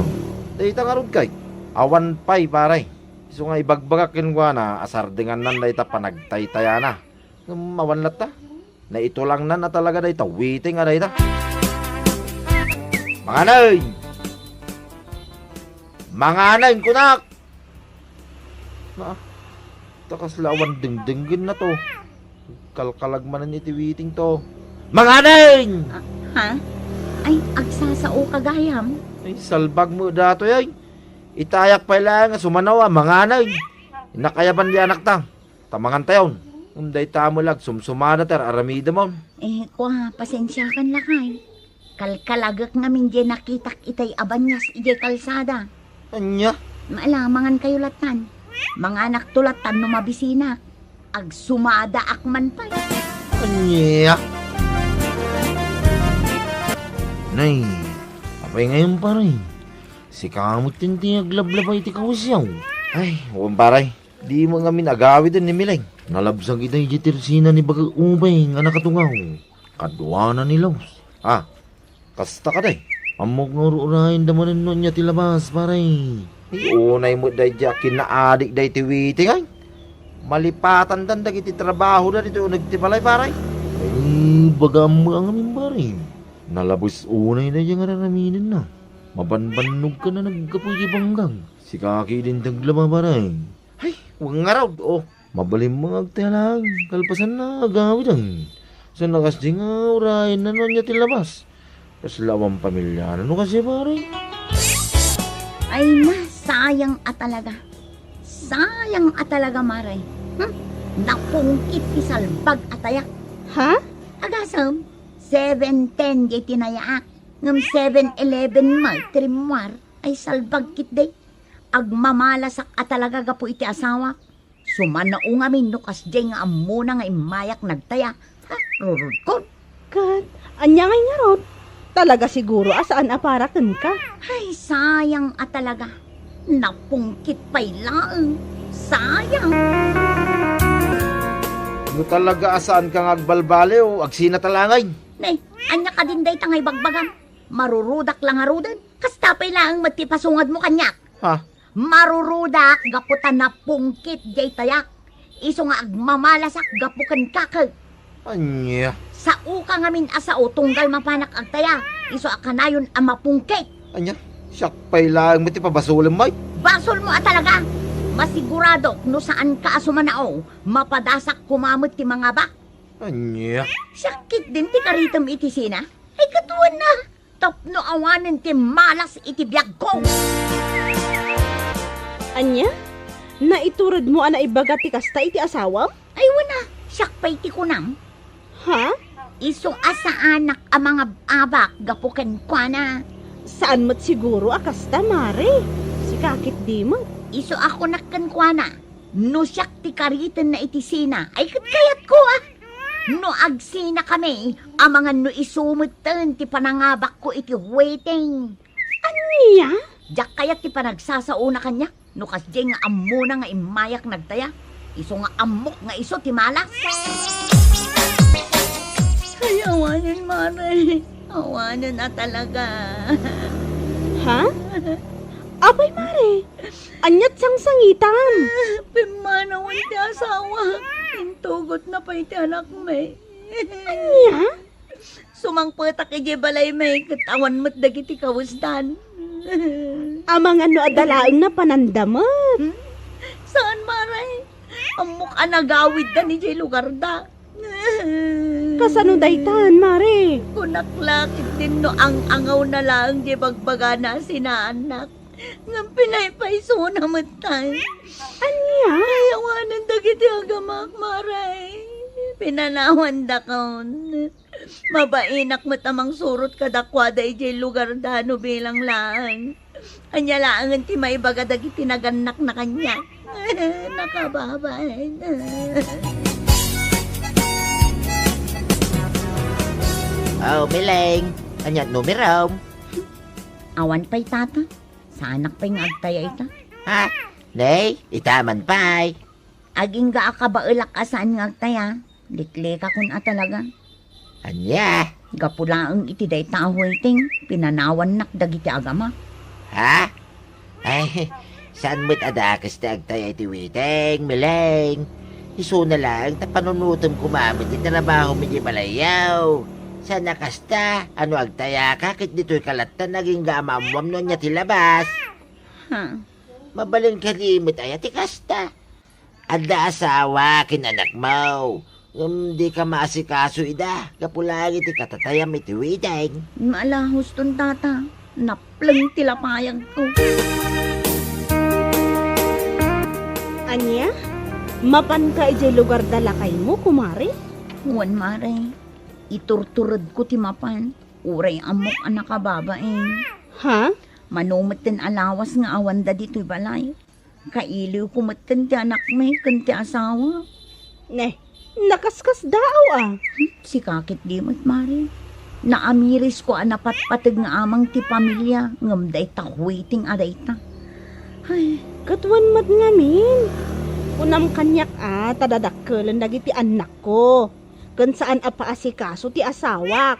Dayta ngarud kay, awan pay, pare. Isu nga ibagbagak kenkuana a sardengannan dayta panagtaytayana. Ngem awan latta. Naitulangnan a talaga dayta witing a dayta. Manganeng! Manganeng, kunak! Na, ta kasla awan dengdenggenna to. Kalkalag manen iti witing to. Manganeng! Ah, ha? Ay, agsasaoka gayam? Ay, salbag met datoy, ay. Itayak pay laeng a sumanaw a manganeng. Nakayaban di anakta. Ta mangantayon. Ngem dayta met la agsumsumada ti ar-aramidemon. Eh, kua, pasensiakan lakay. Kalkalagek ngamin diay nakitak itay a banias idiay kalsada. Ania? Ala, mangankayo lattan. Manganakto lattan no mabisinak. Agsumadaak man pay. Ania? Nay, apay ngayon, pare? Sika met ti aglablaba iti kawisyo. Ay, wen, pare. Dimo ngamin agawiden ni Mileng. Nalabsag itay di tersina ni Bagak Ubay nga nakatungaw. Kaduana ni Laos. Ah, kasta kadi? Ammok nga ur-urayenda manen no ania ti labas, pare. Ay, unay met daydi a kinaadik daydi witing, ay. Malipatandan dagiti trabahoda ditoy uneg ti balay, pare. Ay, bagam met a ngamin, pare. Nalabes unay daydi nga ar-aramidenna. Mabanbannogkan a naggapu iti banggang. Sika ketdin ti aglaba, pare. Ay, wen ngarud, o. Mabalin nga agtaya laeng, kalpasanna, agawiden. Saan a kasdi nga urayenna no ania ti labas? Kasla awan pamiliana no kasdi, pare? Ay na, sayang a talaga. Sayang a talaga, mare. Hmm? Napungkit ti salbag a tayak. Ha? Agasem, seven ten diay tinayaak. Ngem seven eleven met ti rimmuar. Ay, salbag ketdi. Agmamalasak a talaga gapu iti asawak. Sumanao ngamin no kasdiay nga ammona nga immayak nagtaya. Ha, rurodkon. Ket, ania ngay ngarud? Talaga siguro a saan a para kenka. Ay, sayang a talaga. Napungkit pay laeng. Sayang. No talaga a saanka nga agbalbaliw, agsinata la ngay. Ne, ania kadin dayta nga ibagbagam? Marurudak la ngaruden. Kasta pay laeng met ti pasungadmo kaniak. Ha? Marurudak gapu ta napungkit diay tayak. Isu nga agmamalasak gapu kenka. Ania? Saoka ngamin a sao tunggal mapanak agtaya. Isu a kanayon a mapungkit. Ania? Siak pay laeng met ti pabasolem, ay? Basolmo a talaga. Masiguradok no saanka a sumanao, mapadasak koma met ti mangabak. Ania? Siak ketdin ti karitem iti sina. Ay, kaduana. tapno awanen ti malas iti biagko. Ania? Naituredmo a naibaga ti kasta iti asawam? Ay, wen a, siak pay ti kunam. Ha? Isu a saanak a mangab-abak gapu kenkuana. Saan met siguro a kasta, Mare. Sika ketdi met. Isu a kunak kenkuana, no siak ti karitenna iti sina, ay ket kayatko a. No agsinakami, amangan no isu metten ti panangabakko iti waiting. Ania? Diak kayat ti panagsasaona kaniak. No kasdiay nga ammona nga immayak nagtaya, isu nga ammok nga isu ti malas. Ay, awanen, Mare. Awanen a talaga. Ha? Apay, Mare? Aniat sangsangitam? Pimmanawen ti asawa. Intugotna pay ti anakmi. Ania? Sumangpetak idiay balaymi ket awan met dagiti kawesdan. Amangan no adda laeng napananda met. Hmm? Saan, Mare? Ammok a nagawiddan idiay lugarda. Kasano daytan, Mare? Kunak la ketdin no ang-angawna laeng diay bagbagana a sinaannak. Ngem pinaypaysona metten. Ania? Ay, awanen dagiti agamak, Mare. Pinanawandakon. Mabainak met a mangsurot kadakuada idiay lugarda no bilang laeng. Ania laengen ti maibaga dagiti nagannakna kaniak? Nakababain. Oh, Mileng, aniat numerom? Awan pay, Tata. Saanak pay nga agtaya ita. Ha? Nay, ita man pay. Agingga a kabaelak a saan nga agtaya. Liklikakon a talaga. Ania? Gapu laeng iti dayta a waiting, pinanawannak dagiti agama. Ha? Ay, saan met a dakes ti agtaya iti waiting, Mileng? Isuna laeng ta panunutem koma met ti trabahom iti balayyo. Saan a kasta, ano agtayaka ket ditoy ka latta nagingga a maammuam no ania ti labas. Ha? Mabalin kadi met aya ti kasta? Adda asawa ken anakmo, ngem dika maasikaso ida gapu laeng iti katatayam iti waiting. Malahuston, Tata. Napleng ti lapayagko. Ania? Mapanka idiay lugarda lakaymo, kumare? Wen, Mare. Iturturedko ti mapan. Uray ammok a nakababain. Ha? Mano metten a lawas nga awanda ditoy balay. Kailiwko metten ti anakmi ken ti asawa. Ne, nakaskasdaaw a. Hmm, sika ketdi met, Mare. Naamirisko a napatpateg nga amang ti pamilia ngem dayta waiting a dayta. Ay, ket wen met ngamin. Kunam kaniak a ta dadakkelen dagiti annakko. Ken saan a paasikaso ti asawak.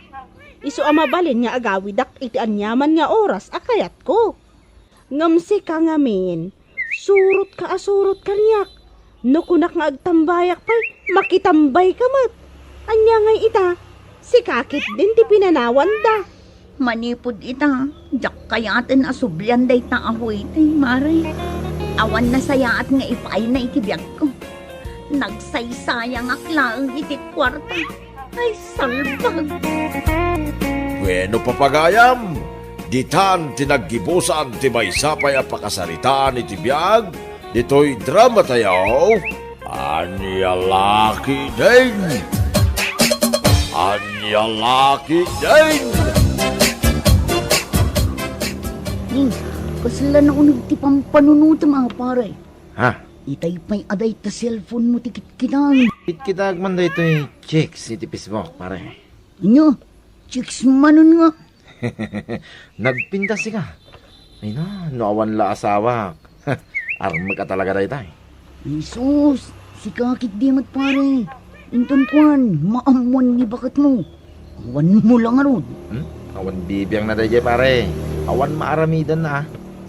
Isu a mabalin nga agawidak iti aniaman nga oras a kayatko. Ngem sika ngamin, surotka a surot kaniak. No kunak nga agtambayak pay, makitambayka met. Ania ngay ita? Sika ketdin ti pinanawanda. Manipud ita, diak kayaten a sublian dayta a waiting, Mare. Awan nasayaat nga ipaayna iti biagko. Nagsaysayangak laeng iti kuarta. Ay, salbag! Bueno, papagayam, ditan ti naggibusan ti maysa pay a pakasaritaan iti biag ditoy drama tayo. Ania la ketdin? Ania la ketdin? Ning, kasla nauneg ti pampanunotem a, pare. Ha? Itay pay a dayta cellphone mo ti kitkitan. Kitkitaek man daytoy chicks iti Facebook, pare. Ania? Chicks manen nga? Nagpintas sika. Ay na, no awan la asawak. Armek a talaga daytay. Jesus, sika ketdi met, pare. Inton kuan, maammuan ni baketmo. Awan mo la ngarud. Hmm? Awan bibiangna daydiay, pare. Awan maaramidanna, a.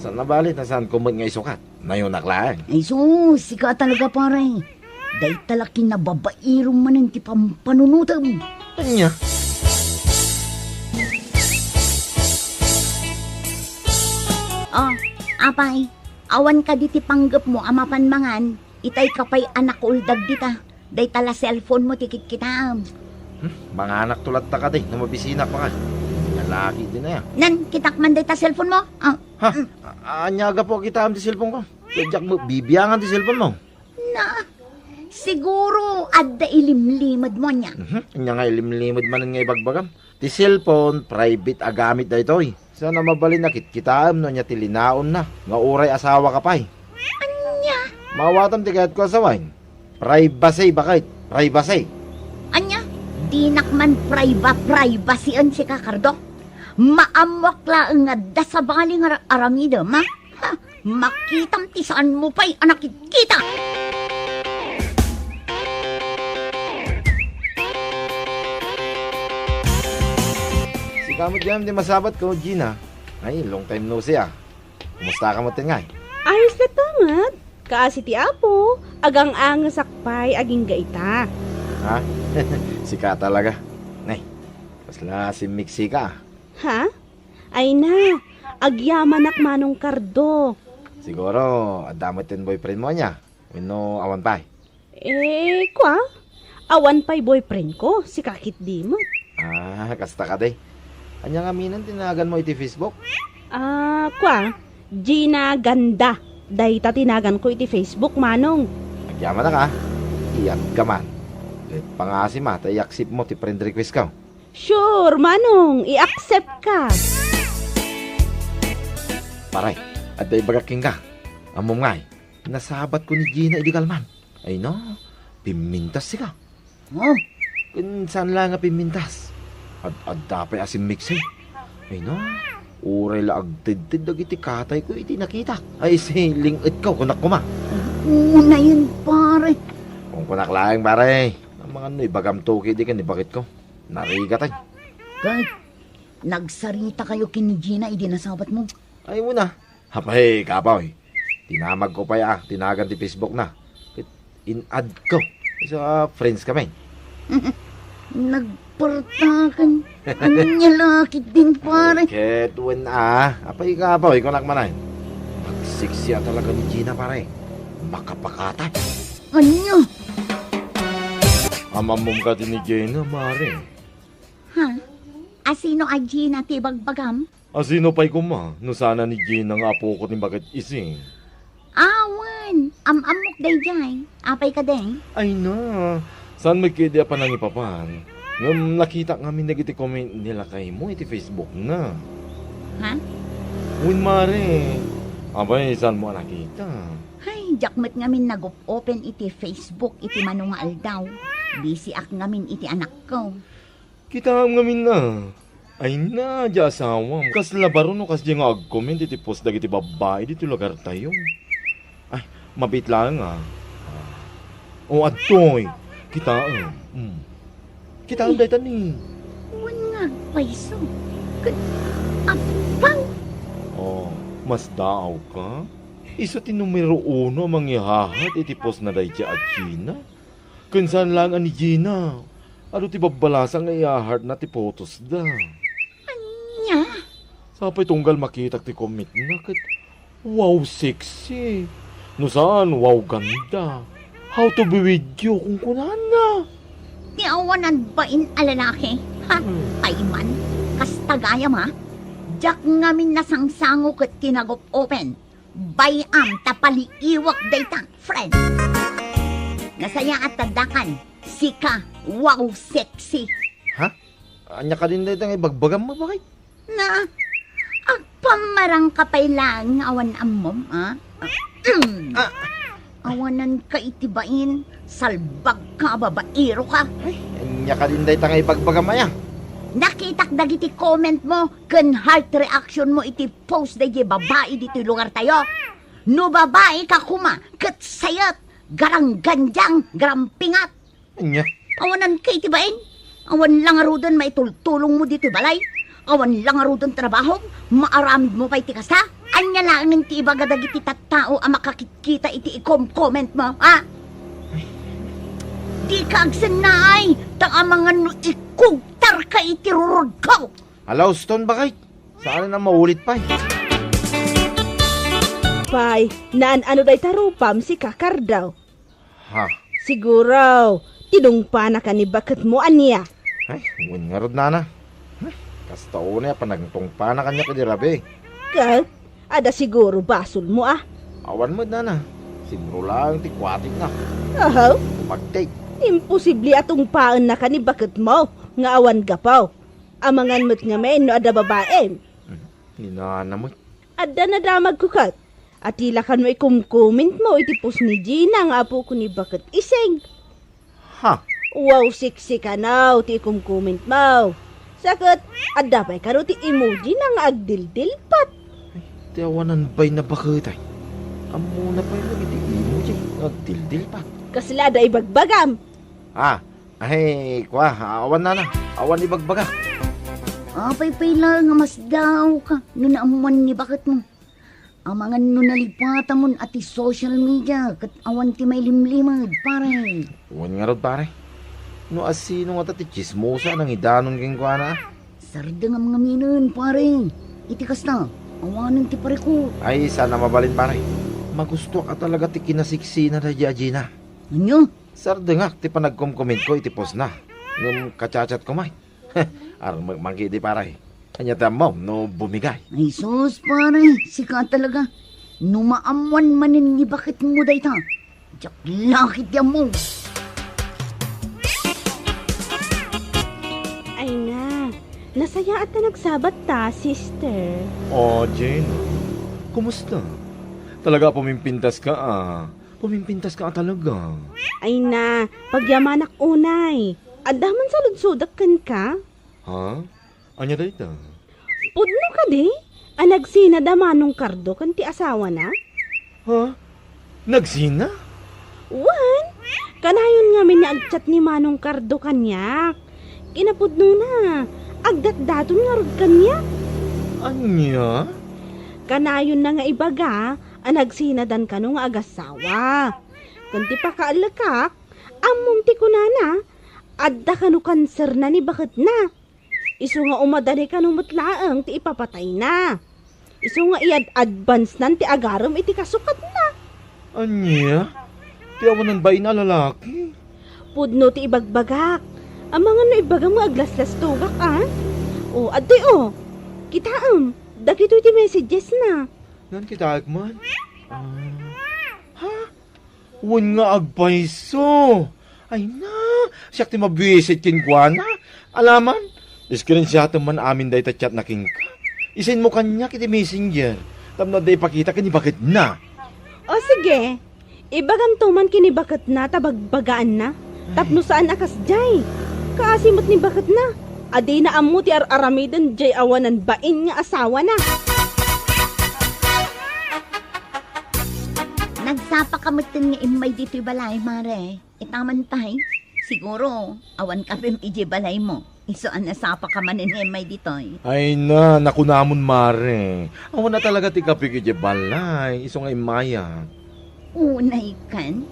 Saan a bali ta saanko met nga isukat. Nayunak laeng. Ay sus, sika talaga, pare. Dayta la kinababairom manen ti pampanunotem. Ania? Oh, apay, awan kadi ti panggepmo a mapan mangan, itay ka pay a nakuldag dita. Dayta la cellphone mo ti kitkitaem. Hmm, manganakto latta kadi no mabisinak mangan. Nga Laki din aya. Nan, kitak man dayta cellphone mo? Ah, Ha? mm. A-, ania gapu a kitaem ti cellphone ko? Ket diak mo bibiangan ti cellphone mo. Na, siguro adda ilimlimed mo ania. Mhm. Ania nga ilimlimed manen nga ibagbagam? Ti cellphone, private a gamit daytoy. Saan a mabalin a kitkitaem no ania ti linaonna nga uray asawa ka pay. Ania? Maawatam ti kayatko a sawen. Privacy, baket. Privacy. Ania? Dinak man priva-, privacy-en sika, Cardo. Maammoak laeng nga adda sabali nga ar-, aramidem, ha? Ha? Makitam ti saanmo pay a nakitkita. Sika met gayam ti masabatko, Gina. Ay, long time no see, ah. Kumusta ka met ngay? Ayos latta met. Kaasi ti Apo, agang-angesak pay agingga ita. Ha? Sika talaga. Nay, kasla simmiksi ka. Ha? Ay na, agyamanak, Manong Cardo. Siguro, adda met ti boyfriend mo ania? Wenno awan pay? Eh, kwa? Awan pay boyfriend ko, sika ketdi met. Ah, kasta kadi. Ania ngamin ti naganmo iti Facebook? Ah, kwa? Gina Ganda. Dayta ti naganko iti Facebook, Manong. Agyamanak, ah. Iadka man. Ket pangasim, ah, ta i-accept mo ti friend request ko. Sure, Manong, i-accept ka. Pare, adda ibagak kenka. Ammom ngay, nasabatko ni Gina idi kalman. Ay na, pimmintas sika. Oh? Ken saan la nga pimmintas. Ad-adda pay a simmiksi. Ay na, uray la agtedted dagiti katayko iti nakitak. Ay, si ling-etko, kunak koma. Unayen, pare. Kunkunak laeng, pare. Amangan no ibagamto kadi ken ni baketko. Narigat ay. Ket nagsaritakayo ken ni Gina idi nasabatmo? Ay, una. Apay, kapoy. Tinamagko pay a, ti nagan ti Facebook na. Ket in-addko. Isu a friends kami. Nagpartakan. Ania la ketdin, pare? Ket wen a, apay, kapoy, kunak manen. Agseksi a talaga ni Gina, pare. Makapakatay. Ania? Amammom kadi ni Gina, pare. Ha? Asino a Gina ti ibagbagam? Asino pay koma no saan a ni Gina nga apoko ti baket isi? Awan, am-ammok daydiay. Apay kadi? Ay na, saan met kadi a panangipapan? Ngem nakitak ngamin dagiti comment ni lakaymo iti Facebook na. Ha? Wen, mare. Apay, saanmo a nakita? Ay, diak met ngamin nag-op-open iti Facebook iti mano nga aldaw. Busy ak ngamin iti anakko. Kitaem ngamin a. Ay na, di asawam. Kasla baro no kasdi nga agcomment iti post dagiti babbai ditoy lugartayo. Ay, mabiit laeng a. O, adtoy. Kitaem. Mm. Kitaem dayta ni. Wen nga agpayso. Ket apay? O, masdaawka? Isu ti numero uno a mangihahat iti post na daydi a Gina. Ken saan laeng a ni Gina. Adu ti babbalasa nga i-heart na ti photos da. Ania? Sapay tunggal makitak ti comment na ket, "Wow, sexy." No saan, "Wow, ganda." "How to be with you," kunkunana. Ti awanan bain a lalaki. Ha? Hmm. Payman. Kasta gayam a. Diak ngamin nasangsango ket ti nag-op-open. Bay-am ta paliiwak dayta, friend. Nasayaat ta dakan, sika, wow, sexy. Ha? Ania kadin dayta nga ibagbagam, baket? Na, agpammarang ka pay laeng nga awan ammom, a? Ah. Awanan ka iti bain, salbag ka, babaero ka. Ay, ania kadin dayta nga ibagbagam aya? Nakitak dagiti comment mo ken heart reaction mo iti post daydi babai ditoy lugartayo. No babai ka koma ket sayet, garanggandiang, garampingat. Ania? Awanan ka iti bain? Awan la ngaruden maitultulong mo ditoy balay? Awan la ngaruden trabahom? Maaramid mo pay ti kasta? Ania laengen ti ibaga dagiti tattao a makakitkita iti ikom-comment mo, ha? Dika agsennaay, ta amangan no ikugtar ka iti rurudko. Ala, uston, baket. Saan a maulit pay? Pay, naan-ano dayta rupam, sika, Cardo? Ha? Siguro, tinungpanaka ni baketmo ania? Ay, wen ngarud, nana. Hmm? Kasta unay a panagtungpana kaniak idi rabii. Ket, adda siguro basolmo a. Awan met, nana. Sibro laeng ti kuatikna. Ahaw? Pagtik. Imposible a tungpaennaka ni baketmo nga awan gapu. Amangan met ngamin no adda babaim. Hmm, ni nana met. Adda nadamagko ket. Ati la kano ikumkommentmo iti post ni Gina nga apoko ni baket Ising. Ha? Wow, sexy kano ti ikumkommentmo. Sa ket, adda pay kano ti emoji na nga agdildilpat. Ay, ti awanan bay na baket ay. Ammona pay no iti emoji nga agdildilpat. Kasla da ibagbagam. Ah, ay, kwa, awan nana. Awan ibagbaga. Apay pay laeng nga masdaawka no naammuan ni baketmo. Amangan no nalipatamon a ti social media ket awan ti mailimlimed, pare. Wen ngarud, pare. No asino ngata ti tsismosa a nangidanon kenkuana? Sardengam ngaminen, pare. Iti kasta, awanen ti parikut. Ay, saan a mabalin, pare. Magustoak a talaga ti kinasiksina daydi a Gina. Ania? Sardengak ti panagkomkommentko iti postna. Ngem kachatchatko met. Armek man ketdi, pare. Ania ti ammom no bumigay? Ay sus, pare, sika talaga. No maammuan manen ni baketmo dayta, diak la ketdi ammo. Ay na, nasayaat ta nagsabat ta, sister. Oh, Jane. Kumusta? Talaga pumimpintas ka, ah. Pumimpintas ka talaga. Ay na, pagyamanak unay. Adda man saludsodak kenka? Ha? Ania dayta? Pudno kadi a nagsina da Manong Cardo ken ti asawana? Ha? Nagsina? Wen, kanayon ngamin nga agchat ni Manong Cardo kaniak. Kinapudnona, agdatdaton ngarud kaniak. Ania? Kanayonna nga ibaga a nagsinadan kano nga agasawa. Ken ti pakaallekak, ammom ti kunana, adda kano kanserna ni baketna. Isu nga umadani kano met laeng ti ipapatayna. Isu nga iyad-advancenan ti agarem iti kasukatna. Ania? Ti awanan bain a lalaki? Pudno ti ibagbagak. Amangan no ibagam nga aglaslastogak, a? O, adtoy, o. Kitaem, dagitoy ti messages na. Nan kitaek man? Ah. Ha? Wen nga agpayso. Ay na, siak ti mabisit kenkuana. Alaman, screenshotem man amin dayta chat na kenka. Isenmo kaniak iti messenger. Tapno adda ipakita ken ni baketna. O sige, ibaganto man ken ni baketna ta bagbagaanna. Tapno saan a kasdiay. Kaasi met ni baketna. A dina ammo ti ar-aramiden jay awanan bain nga asawana. Nagsapa ka metten nga immay ditoy balay, Mare. Ita man pay. Siguro, awan kapim idiay balaymo. Isu a nasapa ka manen nga immay ditoy. Ay na, nakunamon, Mare. Awan na talaga ti kapik idiay balay. Isu nga immayak. Unay kan?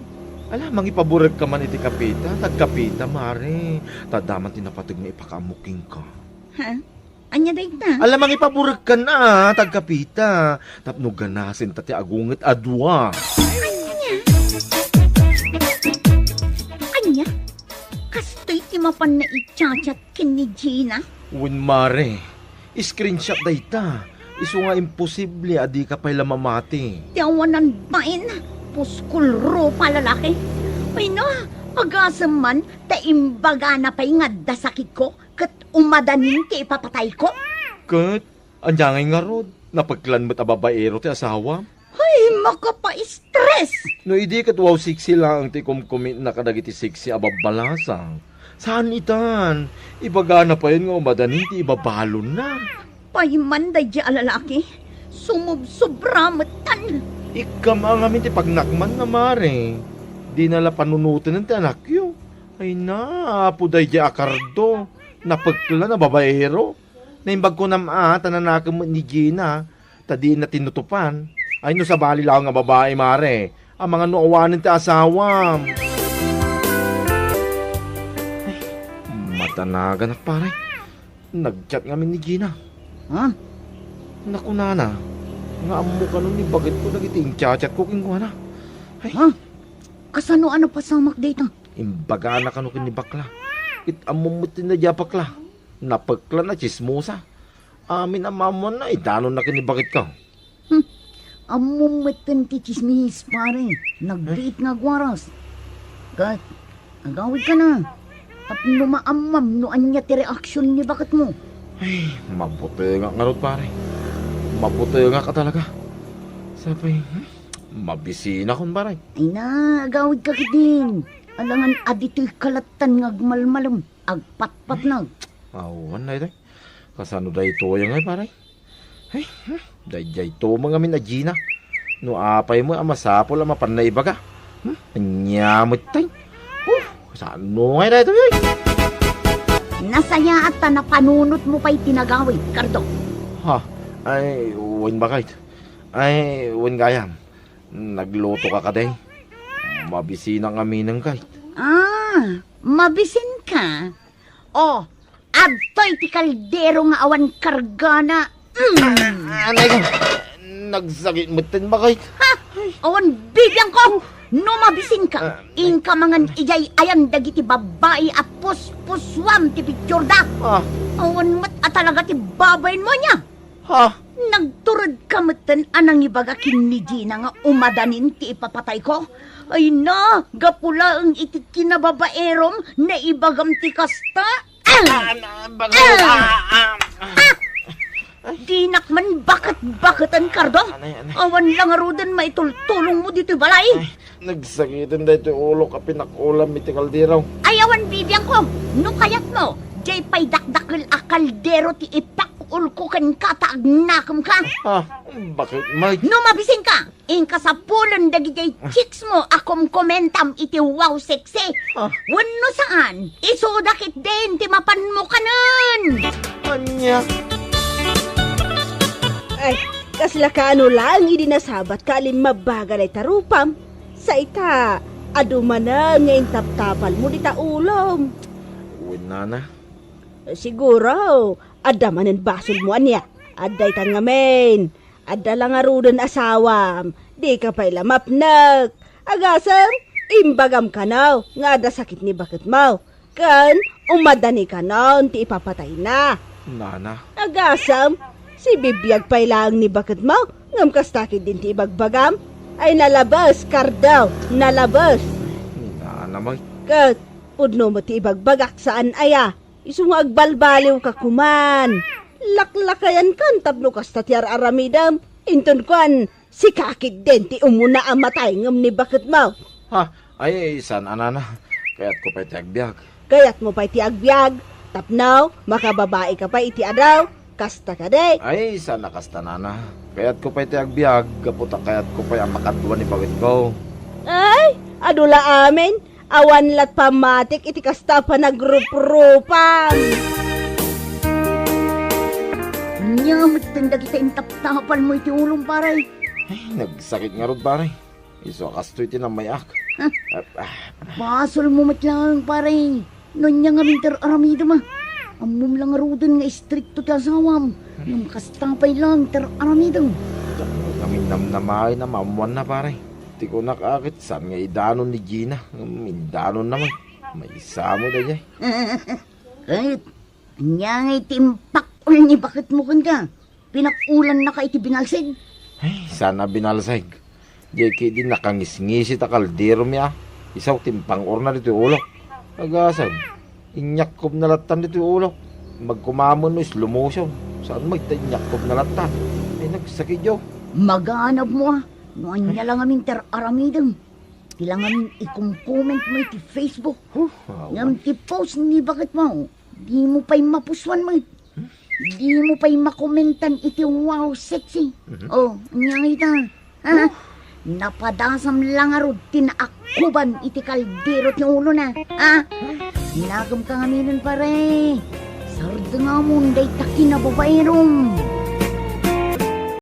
Ala, mangipaburek ka man iti kapita, tagkapita, Mare. Ta adda man ti napateg nga ipakaammo kenka. Ha? Ania dayta? Ala, mangipaburek kan a, tagkapita. Tapno ganasen ta ti agunget a dua. Ania? Ania? Kastoy ti mapanna i-chat-chat ken ni Gina? Wen, Mare. Screenshot dayta. Isu nga imposible a dika pay la mamati. Ti awanan bain, puskol rupa lalaki. Ay na, agasem man, ta imbagana pay nga adda sakitko, ket umadanin ti ipapatayko. Ket, ania ngay ngarud, napeklan met a babaero ti asawam? Ay, makapa-stress! No idi ket wow sexy laeng ti kumkumitna kadagiti sexy a babbalasang. Saan itan? Ibagana payen nga umadanin ti ibabalonna. Pay man daydi a lalaki, sumubsobra metten. Ikkam a ngamin ti pagnakman nga, Mare. Dina la panunotenen ti anakyo. Ay na, apo daydi a Cardo. Napeklan a babaero. Naimbag kunam a, ta nanakem met ni Gina, ta dina tinutupan. Ay, no sabali laeng nga babai, Mare, amangan no awanen ti asawam. Ay, madanaganak, pare. Nag-chat ngamin ni Gina. Ha? Nakunana nga ammo kano ni baketko dagiti in-chat-chatko kenkuana. Ay. Ha? Kasano a napasamak dayta? Imbagana kano ken ni bakla. Ket ammom met ti nadia bakla. Napeklan a tsismosa. amin a maammoanna, idanonna ken ni baketko. Hmm. Ammom metten ti tsismis, pare. Nagbiit nga agwaras. Ket, agawidka na. Tapno maammam no ania ti reaksion ni baketmo. Ay, mabutengak ngarud, pare. Mabutengak a talaga. Sapay, hmm? Mabisinakon, pare. Ay na, agawidka ketdin. Alangan a ditoy kalattan nga agmalmalem, agpatpatnag. Awan, daytoy. Kasano daytoy ngay, pare? Ay, hmm, daydiay to met ngamin a Gina. No apay met a masapul a mapanna ibaga. Hmm, ania metten? Huh, kasano ngay daytoy, ay? Nasayaat ta napanunotmo pay ti nagawid, Cardo. Ha? Ay, wen baket. Ay, wen gayam. Naglutoka kadi? Mabisinak ngaminen, ket. Ah, mabisinka? Oh, adtoy ti kaldero nga awan kargana. Mm. Ah, anay ko. Nagsakit metten, baket. Ha? Awan bibiangko. No mabisinka, ah, inka mangan idiay ayan dagiti babbai a puspusuam ti picturda. Ah. Awan met a talaga ti babainmo ania. Ha? Nagturedka metten a nangibaga ken ni Gina nga umadanin ti ipapatayko? Ay na, gapu laeng iti kinababaerom, naibagam ti kasta? Ah, na, baga, ah, ah, ah. Dinak man baket-baketen, Cardo. Anay, anay. Awan la ngaruden maitultulongmo ditoy balay. Ay, nagsakiten daytoy ulok a pinak-ulam iti kaldero. Ay, awan bibiangko. No kayatmo, diay pay dakdakel a kaldero ti ipak-ulko kenka ta agnakemka. Ah, baket met? No mabisinka, inka sapulen dagiti chicks mo a kumkomentam iti Wow Sexy. Ah. Wenno saan, isuda ketdin ti mapanmo kanen. Ania? Ay, kasla kaano laeng idi nasabatka a limmabbaga dayta rupam? Sa ita, adu manen nga intaptapalmo dita ulom. Wen, nana. Siguro, adda manen basolmo ania? Adda itan ngamin. Adda la ngaruden asawam. Dika pay la mapnek. Agasem, imbagam kano nga adda sakit ni baketmo. Ken umadani kanon ti ipapatayna. Nana. Agasem, sibibiag pay laeng ni baketmo, ngem kasta ketdin ti ibagbagam? Ay, nalabes, Cardo, nalabes. Nana, may. Ket, pudno met ti ibagbagak, saan aya? Isu nga agbalbaliwka koman. Laklakayankan tapno kasta ti ar-aramidem. Inton kuan, sika ketdin ti umuna a matay ngem ni baketmo. Ha? Ay, saan a, nana. Kayatko pay ti agbiag. Kayatmo pay ti agbiag? Tapno makababaika pay iti adaw? Kasta kadi? Ay, saan a kasta, nana. Kayatko pay ti agbiag, gapu ta kayatko pay a makadua ni baketko. Ay, adu la amin. Awan lat pammatik iti kasta a panagruprupam. Ania metten dagiti intaptapalmo iti ulom, pare? Ay, nagsakit ngarud, pare. Isu a kastoy ti nammayak. Huh? Ah, ah. Basolmo met laeng, pare. No ania ngamin ti ar-aramidem a? Ammom la ngaruden nga istrikto ti asawam. Ngem kasta pay laeng ti ar-aramidem. Diak ngamin namnamaen a maammoanna, pare. Ti kunak a ket saan nga idanon ni Gina, ngem indanonna met. Maysa met daydiay. Ket, ania ngay ti impakul ni baketmo kenka? Pinak-ulannaka iti binalsig? Ay, saan a binalsig. Diay ketdi nakangisngisit a kaldero mi a. Isu ti impang-orna ditoy ulok. Agasem, inyakkob na lattan ditoy ulok. Magkumamen no slow motion. Saan met ta inyakkob na lattan? Ay, nagsakit yo. Maganabmo a. No ania la ngamin ti ar-aramidem. Ti la ngamin ikumkomentmo iti Facebook. Huh, awan. Ngem ti post ni baketmo, dimo pay mapusuan met. Hmm? Dimo pay makomentan iti wow sexy. Mhm. Oh, ania ngay ita? Ha? Huh? Napadasam la ngarud ti naakkuban iti kaldero ti ulona. Ha? Nakemka ngaminen, pare. Sardengamon dayta kinababaerom.